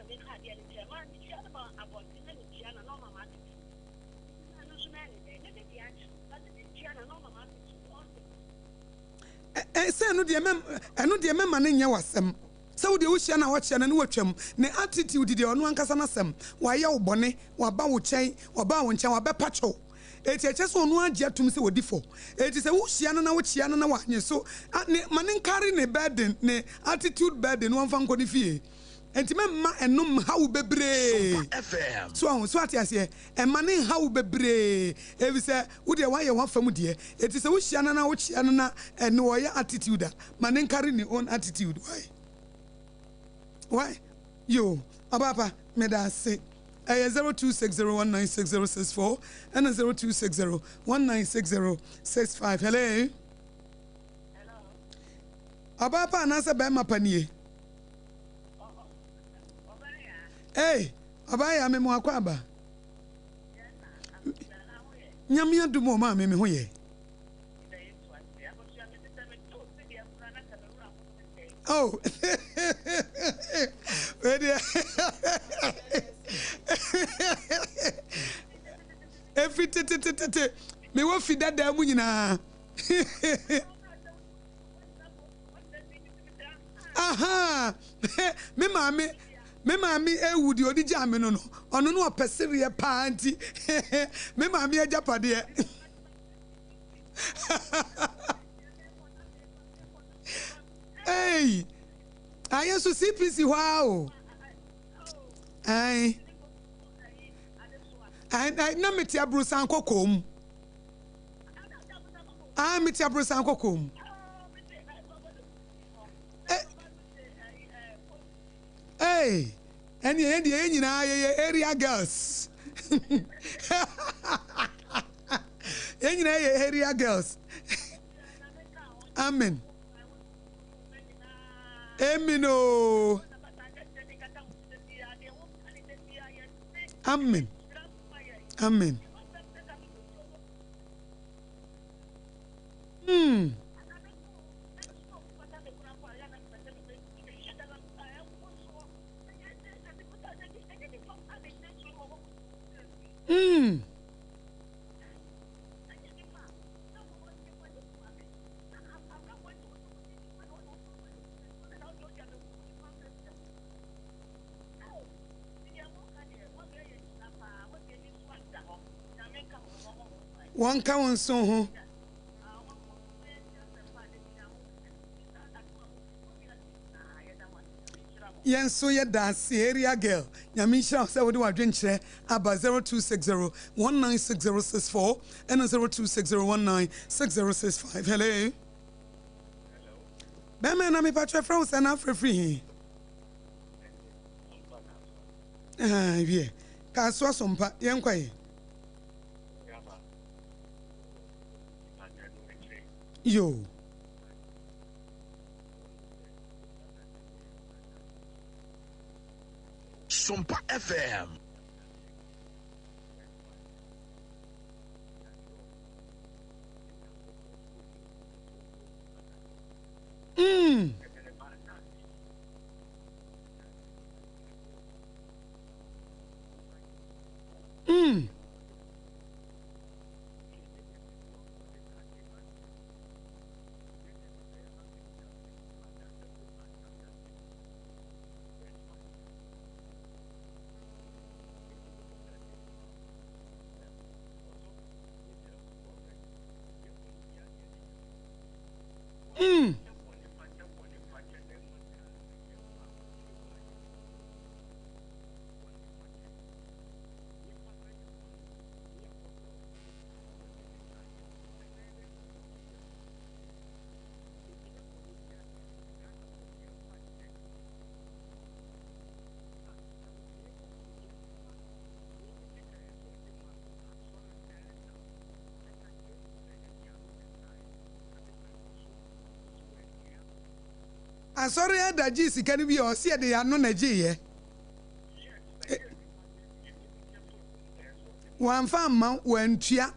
meka adeɛ no kyerɛ ma mekyia no ma abɔnten na mekyia no na ɔma m'attitude nti na ɛno nso mɛyɛ ne dɛn mɛde deɛ akyɛ no but mekyia no na ɔma m'attitude ɔnte Ɛ sɛ ɛno deɛ mɛ ɛno deɛ mɛma no nyɛ w'asɛm sɛ wo deɛ wohyia no a woakyia no ne watwam ne attitude deɛ ɔno ankasa n'asɛm wayɛ wo bɔne waba wo kyɛn wabaa wo nkyɛn wabɛpa kyɛw eti ɛkyɛ sɛ ɔno agye atum sɛ wadi fɔ eti sɛ wohyia no na wokyia no na wanye so a ne ma ne nkari ne burden ne attitude burden no wɔmfa nkɔ ne fie enti mɛmma ɛno nha wo bebree so ahu so ate aseɛ ɛma ne nha wo bebree efisɛ wo deɛ woayɛ w'afa mu deɛ eti sɛ wohyia no na wokyia no na ɛne ɔyɛ attitude a ma ne nkari ne own attitude why why yo ɔbaapa meda ase ɛyɛ 0260196064 ɛna 0260196065 hello ɔbaapa anaasɛ bɛrima pa nie Ei, ɔbaa yɛ ame mo akɔ aba. Nyame adum o maame me ho yɛ. Oh, wei deɛ efi tetetete mewɔ fi dadaa mu nyinaa. Ahaa me maame me maame ewu deɛ ɔde gyaa me no no ɔno no ɔpɛ sereɛ paa nti me maame agyapadeɛ. Ei ayɛ nso CPC hɔ ara o. Ae ae na mete aburosan kɔkɔɔ mu. Ah, mete aborosan kɔkɔɔ mu. Hey, ɛne yɛn deɛ yɛn nyinaa yɛyɛ area girls. Yɛn nyinaa yɛ area girls. Amen. Amen o. Amen. Amen. Mm. Mm. Wɔnka wo nso ho. Yɛn nso yɛda ase area girl. Nyame nhyira wo sɛ wode w'adwenkyerɛ aba 0260 196064 ɛna 0260 196065. Hello. Bɛmɛ na mepatwɛ frɛ wo sɛ na afrɛ firi he? Ah, wiɛ. Kasoa sompa, yɛnkɔ ɛ. Yo. Sompa FM. Mm. Mm. Mm. Asɔre ada gyee sika no wie a ɔse yɛde yɛn ano na ɛgyeeɛ. Wɔamfa amma wo, wɔantua.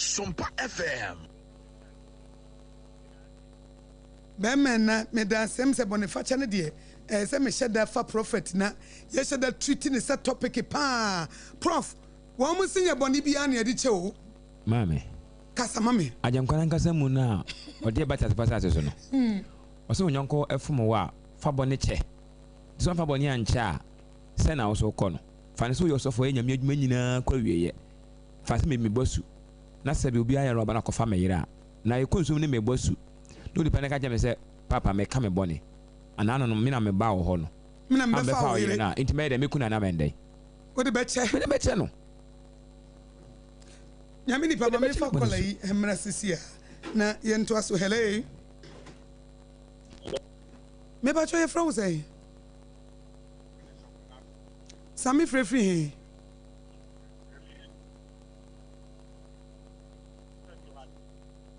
Sompa FM. Bɛɛma na meda asɛm sɛ bɔnefakyɛ no deɛ ɛyɛ sɛ mehyɛ da fa prophet na yɛhyɛ da treat no sɛ topic paa prof wɔn mo se nyɛ bɔne biara na yɛde kyɛ o. Maame. Kasa ma me. Agyenkwa no ankasa mu no a ɔde ɛba teasefo asase so no, ɔse wo yɔnko fom wo a, fa bɔne kyɛ. Nti sɛ wamfa bɔne ankyɛ a, sɛn na wo so wokɔ no? Fa no sɛ woyɛ ɔsɔfo a ɔyɛ Nyame adwuma nyinaa kɔ awieɛ. Fa no sɛ mebɔ asu, na sɛbe obi ayɛ rɔba na ɔkɔfa me yere a, na yɛkɔ nsuo mu ne mebɔ asu, na onipa no ka kyerɛ me sɛ, Paapa, meka me bɔne, anaa ano no, me na mebaa wo hɔ no, Me na a mebɛfa mebɛfaa wo wo yere yere. no a, enti mɛyɛ dɛn? Mɛku no anaa mɛyɛ no dɛn? Wode bɛkyɛ. Mede bɛkyɛ no. Nyame nipa Mede ma bɛkyɛ memfa no bɔne kɔla so. yi mmra sisi a na yɛntoa so. Hello. Mepakyɛ yɛfrɛ wo sɛn? Same frɛ firi he?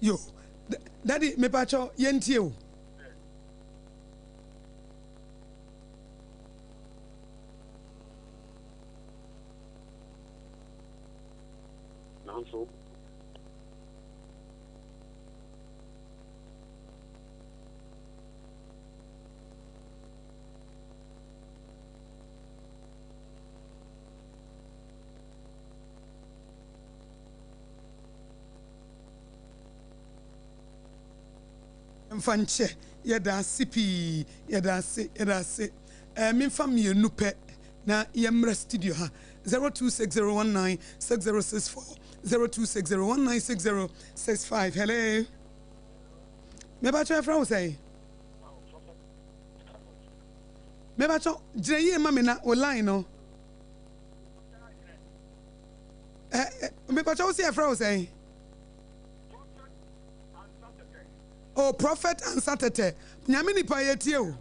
Yo, daddy mepakyɛ yɛntie o. Nanso. Mfa nkyɛ, yɛda ase pii, yɛda ase, yɛda ase. Ɛɛ memfa mmienu pɛ na yɛmmra studio ha. 0260196064, 0260196065. Hello. Mebakyɛ yɛfrɛ wo sɛn? Mebakyɛ gyina yie ma me na wo line no. Ɛ mebakyɛ wo sɛ yɛfrɛ wo sɛn? Oh, Prophet Ansa Tɛtɛ. Nyame nipa yɛtie o.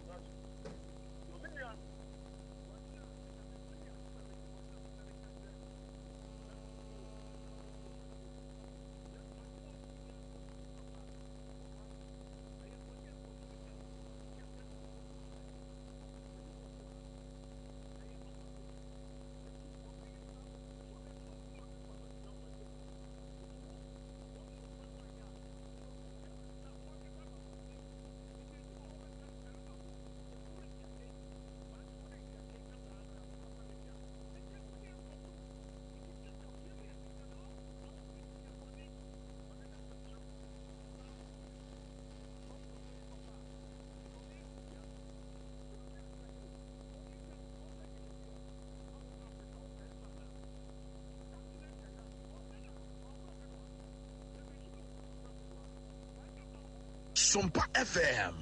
Sompa FM.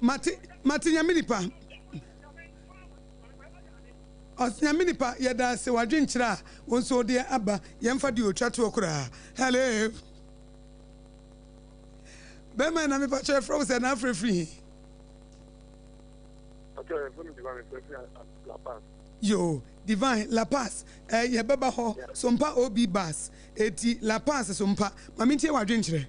Mate mate nyame nipa ɔs nyame nipa yɛda ase wadwenkyerɛ a wo nso wode aba yɛmfa deɛ otwa toɔ koraa hello bɛrima na mepa kyɛ frɛ wo sɛ na afrɛ firi he Yo divine la paz eh, yɛbɛba hɔ sompa ob bus eti la paz sompa ma mentie wadwenkyerɛ.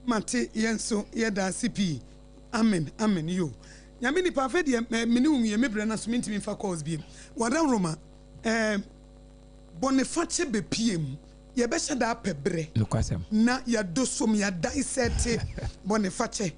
Mate yɛn nso yɛda ase pii. Amen amen yoo nyame nipa afei deɛ eh, me ne wo nwie me brɛ na so mentumi mfa calls biem wadawroma eh, bɔnefakyɛ bɛpie mu yɛbɛhyɛ da apɛ berɛ Nokwasɛm. na yɛadosom yɛadaesɛte bɔnefakyɛ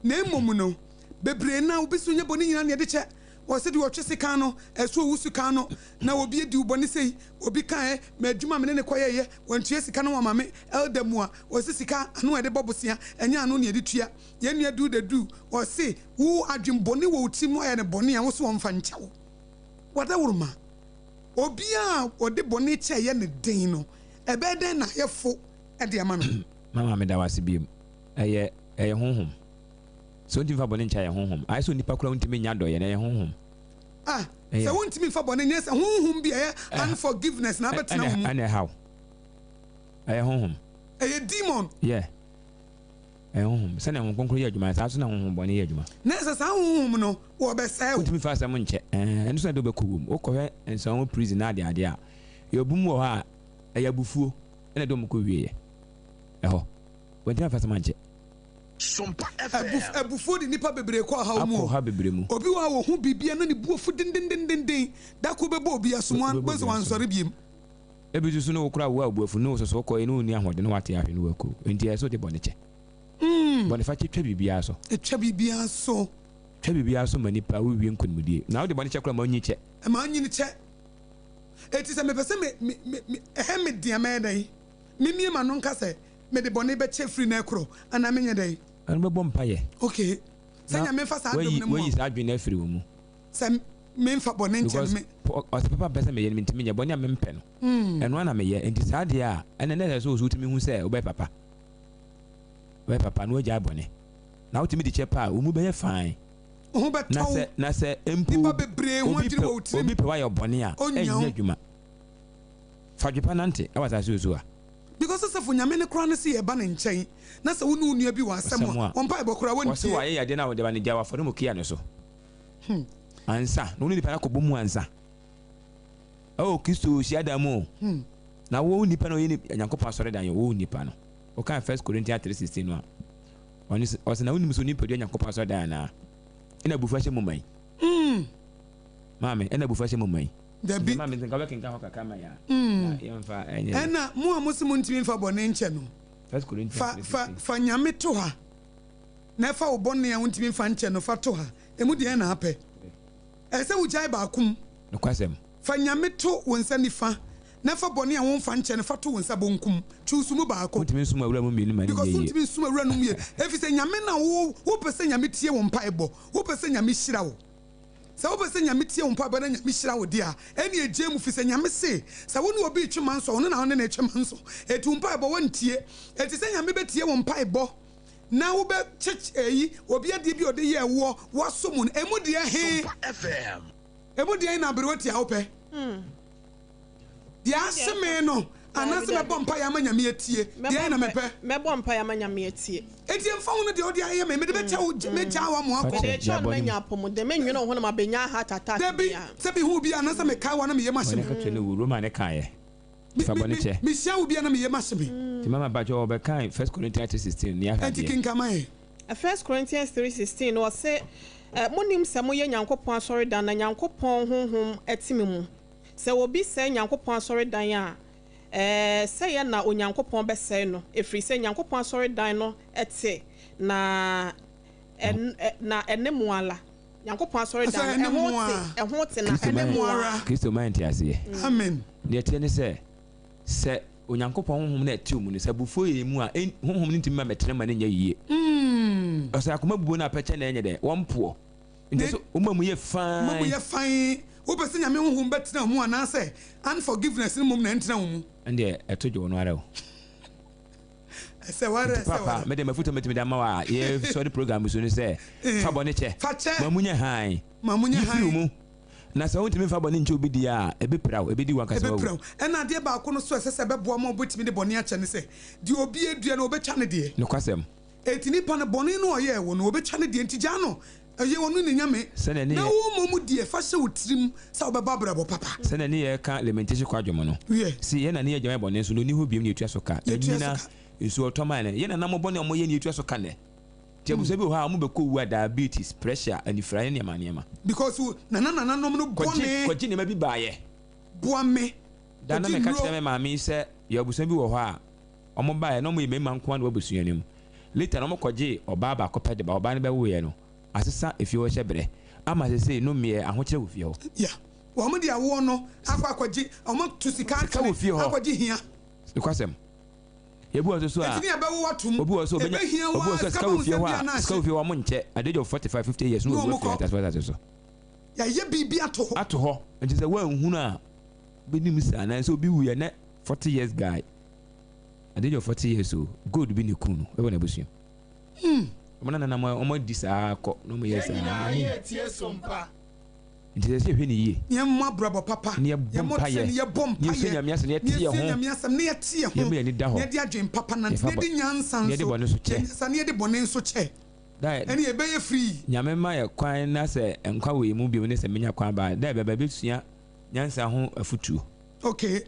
na mmom no bebree na obi so nyɛ bɔne nyinaa na yɛde kyɛ. Wɔse deɛ ɔtwe sekan no, ɛso owu sekan no. Na obi adi wo bɔne sei, obi kaeɛ, m'adwuma a me ne no kɔyɛeɛ, wantua sika no wama me, Elder Mua, ɔse sika ano a yɛde bɔ bosea, ɛnyɛ ano na yɛde tua. Yɛn nua Du the Du, ɔse wo adwen bɔne wɔ wo tirim na wayɛ no bɔne a, wo se ɔmfa nkyɛ wo. Wadaworoma, obiara a ɔde bɔne kyɛ yɛ no den no, ɛbɛyɛ dɛn na ayɛ fo de ama no? Mama meda wo ase biom. Ɛyɛ ɛyɛ honhom. Sɛ wontumi mfa bɔne nkyɛ a, ɛyɛ honhom. Ayɛ sɛ onipa koraa wontumi nnya adɔeɛ no, ɛyɛ honhom. Ah, sɛ wontumi mfa bɔne nyɛ sɛ honhom bi a ɛyɛ unforgiveness na abɛtena wo mu. Ɛna ɛhaw. Ɛyɛ honhom. Ɛyɛ demon. Yeah. Ɛyɛ honhom. Sɛnea Honhom Kronkron yɛ adwuma no, saa nso na honhom bɔne yɛ adwuma. Na ɛsɛ saa honhom no, wɔbɛsɛe wo. Wontumi mfa asɛm nkyɛ. Ɛɛ, ɛno nso na ɛde wo bɛkɔ wuo mu. Wokɔhwɛ nsɛnho prison ne adeade a, yɛwɔ binom wɔ hɔ a, ɛyɛ abufuo na ɛde wɔn kɔwieɛ ɛhɔ. Wɔantumi amfa asɛm ankyɛ. Sompa FM. Abufuo de nnipa bebree kɔ ɔhaw mu Akɔ o. ɔhaw bebree mu. Obi wɔ hɔ a ɔhu biribi a na ne bo afu dendendenden. Da koro bɛbɔ obi aso mu a, Wobɛbɔ wobɛhu sɛ obi aso. wansɔre biom. Ebi nso so no wo koraa wo a wo bo afu no wo soso wokɔe no wonni ahoɔden na woate ahwe no woaku. Enti ɛyɛ sɛ wode bɔne kyɛ. Bɔnefakyɛ twa biribiara so. Ɛtwa biribiara so. Twa biribiara so ma nipa wowie nkonimdie. Na wode bɔne kyɛ koraa ma onyi kyɛ. Ma onyi no kyɛ. Enti sɛ mepɛ sɛ me me me me ɛhɛ me den a mɛyɛ dɛn? Memie m'ano nka sɛ mede bɔne bɛkyɛ firi nnɛ rekorɔ anaa menyɛ dɛn? Ɛno bɛbɔ mpaeɛ. Okay. Sɛ Na Nyame mfa saa adom wayi no mmoa wayi wo. saa adwene no afiri wo mu. Sɛ memfa bɔne nkyɛ no Because me. ɔse papa mpɛ sɛ meyɛ no mentumi nyɛ, bɔne a mempɛ no ɛno ara na meyɛ. Nti saa deɛ a ɛnɛ na ɛsɛ sɛ wo nso wotumi hu sɛ wobɛyɛ papa. Wobɛyɛ papa na woagyae bɔne. Na wotumi de kyɛ pɛ a wo mu bɛyɛ fann. Wo ho Na bɛtɔ wo. sɛ na sɛ mpo Nnipa bebree ho obi adwiri pɛ wɔ wo tirim. obi pɛ woayɛ bɔne a Ɔnnya ɛnyɛ wo. adwuma. Fa dwepa nante ɛwɔ asase wei so a. Because sɔfo Nyame no koraa no se yɛba ne nkyɛn na sɛ wo ne wo nua bi wɔ asɛm Asɛm a, a. wɔn mpaebɔ koraa Wɔse wɔntie. wayɛ yadeɛ no a wode ba no gya wɔ afɔremukia no so ansa na wo ne nipa no akɔbɔ mu ansa. Ɛwɔ Kristo hyiadan mu o. Na wo nipa no ɔyɛ ni Nyankopɔn asɔredan yɛ wo nipa no. Wokan First Corinthians 3:16 no a, ɔne sɛ ɔsɛ na wonim sɛ onipadua Nyankopɔn asɔredan anaa? Ɛna abufuo ahyɛ mu ma yi. Maame, ɛna abufuo ahyɛ mu ma yi. Dabi. Maame, nka wobɛkenkan hɔ kakra ma yɛn a, na yɛmfa ɛnyɛ. Ɛna mo a mose montumi mfa bɔne nkyɛ no, First Corinthians fa, fa, 3:16. fa Nyame to ha, na ɛfa wo bɔne a wontumi mfa nkyɛ no fa to ha. Emu deɛn na apɛ? Ɛsɛ sɛ wogyae baako mu. Nokwasɛm. Fa Nyame to wo nsa nifa, na fa bɔne a womfa nkyɛ no fa to wo nsa bonkum. Choose mu baako. Wontumi nsom awuranom mmienu ma no Because nyɛ yie. wontumi nsom awuranom mmienu. Efisɛ Nyame na wo, wopɛ sɛ Nyame tie wo mpaebɔ. Wopɛ sɛ Nyame hyira wo. Sɛ wopɛ sɛ Nyame tie wo mpaebɔ na Nyame hyira wo deɛ a, ɛneɛ gyae mu fisɛ Nyame se, sɛ wo ne obi retwe manso a, ɔno na wo ne no retwe manso. Enti wo mpaebɔ wɔntie. Enti sɛ Nyame bɛtie wo mpaebɔ na wobɛ kyekye ɛyi, obi adeɛ bi a ɔde yɛɛ woɔ, woasɔ mu no, ɛmu deɛ he? Ɛmu deɛn na aberewa tia wopɛ? Deɛ ahye me no, anaasɛ mɛbɔ mpaeɛ ama Nyame atie? Deɛn na mepɛ? Mɛbɔ mpaeɛ ama Nyame atie. Enti ɛmfa ho no deɛ wode ayɛ me, mede bɛkyɛ wo, mɛgyaa wo ama woakɔ. Mede rekyɛ wo na manya apɔmuden, mennwene wo ho na mabɛnya heart attack Dabi, biara. sɛ mehu wo bi a, anaasɛ mekae wo a, na me yam ahye me. Bɔne fakyɛ no wu, Roma ne kaeɛ. Fa bɔne kyɛ. Mehyia wo bi a, na me yam ahye me. Nti mama mpakyɛ wɔbɛkan First Corinthians 3:16 ne ahwɛ Enti adeɛ. kenkan ma yɛn. First Corinthians 3:16 no ɔse, Monnim sɛ moyɛ Nyankopɔn asɔredan na Nyankopɔn Honhom te mo mu? Sɛ obi sɛe Nyankopɔn asɔredan a, sɛeɛ na Onyankopɔn bɛsɛe no, ɛfiri sɛ Nyankopɔn asɔredan no te, na na ɛne mo ara. Nyankopɔn asɔredan no, ɛho te, ɛho te, na ɛne mo ara. Kristo ma yɛn nteaseɛ. Amen. Deɛ ɛteɛ ne sɛ, sɛ Onyankopɔn honhom no a ɛte wo mu no, sɛ abufuo yɛ yɛn mu a, honhom no ntumi ma mɛtena ma no nyɛ yie. Ɔsɛ akoma bubuo no apɛkyɛ na ɛnyɛ dɛ, wɔmpoɔ. Nti so woma mu yɛ fann. Woma mu yɛ fann. Wopɛ sɛ Nyame honhom bɛtena wo mu anaasɛ unforgiveness no mmom na ɛntena wo mu? Ɛndeɛ ɛto dwo no ara o. Ɛsɛ wo ara, Nti ɛsɛ wo papa, ara. mede m'afotu a mɛtumi de ama wo a yɛsɔre program so ne sɛ, fa bɔne kyɛ. Fa kyɛ. Ma mu nyɛ hann. Ma mu nyɛ Yi firi wo hann. mu. Na sɛ wontumi mfa bɔne nkyɛ obi deɛ a, ɛbɛpira wo, ɛbɛdi w'ankasa w'awu. Ɛbɛpira wo. Ɛna adeɛ baako no nso a ɛsɛ sɛ ɛbɛboa ma wobɛtumi de bɔne akyɛ ne sɛ, deɛ obi adua no, ɔbɛtwa ne deɛ. Nokwasɛm. Enti nipa no, bɔne no a ɔyɛɛ wo no, ɔbɛtwa ne deɛ, enti gyaa no, ɛyɛ ɔno ne nyame. Sɛnea ne Na yɛ. wo mmom deɛ, fa hyɛ wo tirim sɛ wobɛbɔ abrabɔ papa. Sɛnea ne yɛ ka Lamentation kwadwom no, Wiɛ. Se yɛn na ne yɛ agyaman bɔne nso no, onni hɔ biom na yɛtua so ka. Yɛtua so Anyina, ka. nsuo ɔtɔ mae no, yɛn nananom bɔne a wɔyɛ na yɛtua so ka nnɛ. Nti abusua bi wɔ hɔ a, wɔbɛkɔ owu a diabetes, pressure, anifiraeɛ ne nneɛma nneɛma. Because wo nana nananom no Kɔgye, bɔne. kɔgye nneɛma bi baeɛ. Boa me, Da na kɔgye meka nnuro. kyerɛ me maame yi sɛ yɛwɔ abusua bi wɔ hɔ a, Wɔn baeɛ na wɔyɛ mmarima nko ara na wɔ abusua no mu. Later no wɔn kɔgyee ɔbaa baako pɛ de ba. Ɔbaa no bɛwoeɛ no, asesa efie hɔ hyɛ berɛ. Ama sesei no meɛ ahokyerɛ wɔ fie hɔ. Yeah. Wɔn de awoɔ no akɔ akɔgye, wɔn ato sika Sika wɔ atwene fie hɔ. akɔgye hia. Nokwasɛm. Ebi wɔ so so a, Eti ne yɛbɛwo atom. obi wɔ so obenya, Ebehia obi wo wɔ ara so a sika sika bɛhu wɔ fie sɛ hɔ bia a, na sika ahye. wɔ fie hɔ a wɔn nkyɛ, at the age of 45, 50 years na Ne wɔawu wɔn afiri kɔ. asase asase so. Yɛayɛ biribi ato hɔ. Ato hɔ. Nti sɛ woanhunu a, wobɛnim saa. Nanso obi wuiɛ nɛ 40 years guy, at the age of 40 years o, gold bi na ekum no wɔ n'abusua mu. Wɔn nananom a wɔn adi saa kɔ na wɔn yɛ Yɛn saa. nyinaa Wɔn yɛ tie so mpa. Nti sɛ yɛhwɛ no yie. Na yɛmmɔ abrabɔ papa. Na yɛbɔ Yɛmmɔ mpaeɛ. trenee, yɛbɔ Na yɛsua mpaeɛ. Nyame asɛm, na Na yɛte yɛn yɛsua ho. Nyame asɛm, na yɛte yɛn ho. Yɛma yɛn ani da hɔ. Na yɛde adwene papa nante, Yɛfa na yɛde bɔ, nyansa na yɛde nso, bɔne nso kyɛ. yɛn nyansa, na yɛde bɔne nso kyɛ. Da a Ɛne yɛbɛyɛ free. Nyame ma yɛ kwan na sɛ nkwa wɔ yɛn mu bio ne sɛ menya kwan ba a, da a ɛbɛba yɛbɛsua nyansa ho afutuo. Okay.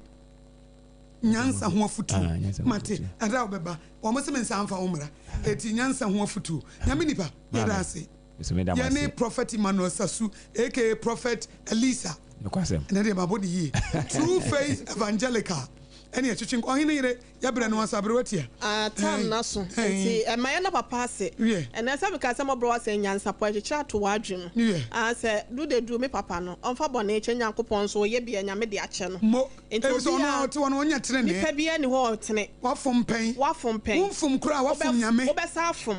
Nyansa ho afutuo. Ah, nyansa ho Mate, afutuo. ɛda a wobɛba, wɔn se me nsa mfa wo mmra. Eti nyansa ho afutuo. Nyame nipa, Maame. yɛda ase. Nso meda mo ase. Yɛne Prophet Emmanuel Sasu aka Prophet Elisa. Nokwasɛm. Ɛnɛ deɛ mabɔ ne yie. True Faith Evangelical ɛne ɛtwetwe nkɔ. Ɔhene yere, yɛbrɛ no asa aberewa tia. Ah, tam na so. Nti ɛma yɛn na papa ase. Ɛnɛ sɛ meka sɛ mɔbrɔ asɛ nyansapɔ ɛkyekyere ato w'adwene mu. Ah, sɛ du de du me papa no, ɔmfa bɔne kyɛ Nyankopɔn nso ɔyɛ bi a Nyame de akyɛ no. Mo, Nti efisɛ obi ɔno a a ɔte hɔ no ɔnyɛ trenee. Nipa biara nni hɔ a ɔtene. Wafom pɛn. Wafom pɛn. Womfom koraa a, wafom Nyame. Wobɛsa afom.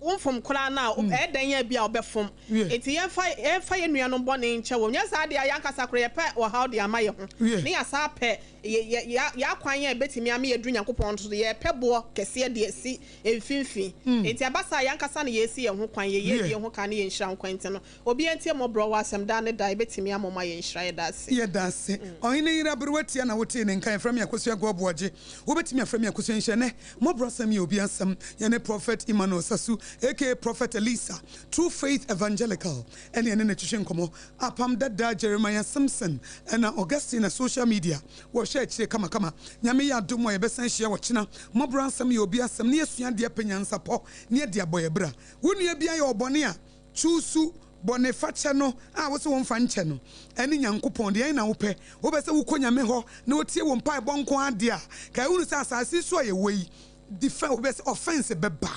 Womfom koraa no a, ɛyɛ dɛn a ebia wobɛfom. Enti yɛmfa yɛmfa yɛn nuanom bɔne nkyɛ wɔn. Nyɛ saa deɛ a, yɛn ankasa koraa yɛpɛ ɔhaw de ama yɛn ho, na yɛasan apɛ yɛ yɛ yɛ yɛn akwan a ɛbɛtumi ama yɛaduru Nyankopɔn so. Yɛrepɛ boɔ kɛseɛ de asi mfimfini. Enti ɛba saa a, yɛn ankasa na yɛresi yɛn ho kwan, yɛn yiedie ho ka ne yɛn nhyira ho kwan. Nti no, obiara ntie mmɔborɔ wɔ asɛm daa ne daa, ɛbɛtumi ama wɔayɛ nhyira. Yɛda ase. Yɛda ase. Ɔhene yere aberewa tia na wotee ne nka. Yɛfrɛ me Akosua Goaboagye. Wobɛtumi afrɛ me Akosua Nhyira. Ɛnnɛ, mmɔborɔsɛm yɛ obi asɛm. Yɛne Prophet Emmanuel Sasu aka Prophet Elisa, True Faith Evangelical, ɛne yɛne no twetwe nkɔmmɔ. Apam Dada, Jeremiah Simpson, ɛna Augustine na social media wɔhwɛ akyire kamakama. Nyame yɛ adom a yɛbɛsan ahyia ɔkyena. Mmɔborɔ asɛm yɛ obi asɛm na yɛasua adeɛ apɛ nyansapɔ na yɛde abɔ yɛn bra. Wo nua bi ayɛ wo bɔne a, choose bɔne fakyɛ no a wose womfa nkyɛ no ɛne Nyankopɔn. Deɛn na wopɛ? Wopɛ sɛ wokɔ Nyame hɔ na ɔtie wo mpaebɔ nko ara deɛ a, kae hunu sɛ asase yi so a yɛwɔ yi, Defa wobɛ sɛ offense bɛba,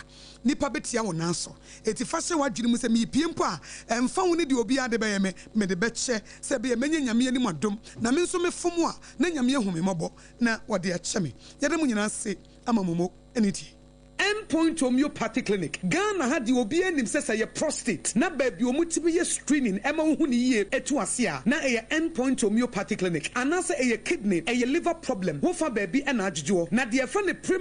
nipa bɛtia wo nan so. Enti fa hyɛ w'adwene mu sɛ merepie mpo a, ɛmfa ho ne deɛ obiara de bɛyɛ me, mede bɛkyɛ sɛ ɛbɛyɛ mɛnya Nyame anim adom, na me nso mefom a, na Nyame ahu me mmɔbɔ na ɔde akyɛ me. Yɛda mo nyinaa ase ama mo mo anidie. End Point Homeopathy Clinic, Ghana ha deɛ obiara nim sɛ sɛ ɛyɛ prostate na baabi a wɔtumi yɛ screening ɛma wohu no yie ɛtu ase a na ɛyɛ End Point Homeopathy Clinic anaasɛ ɛyɛ kidney, ɛyɛ liver problem, wofa baabi na adwodwoɔ na deɛ yɛfrɛ no pre.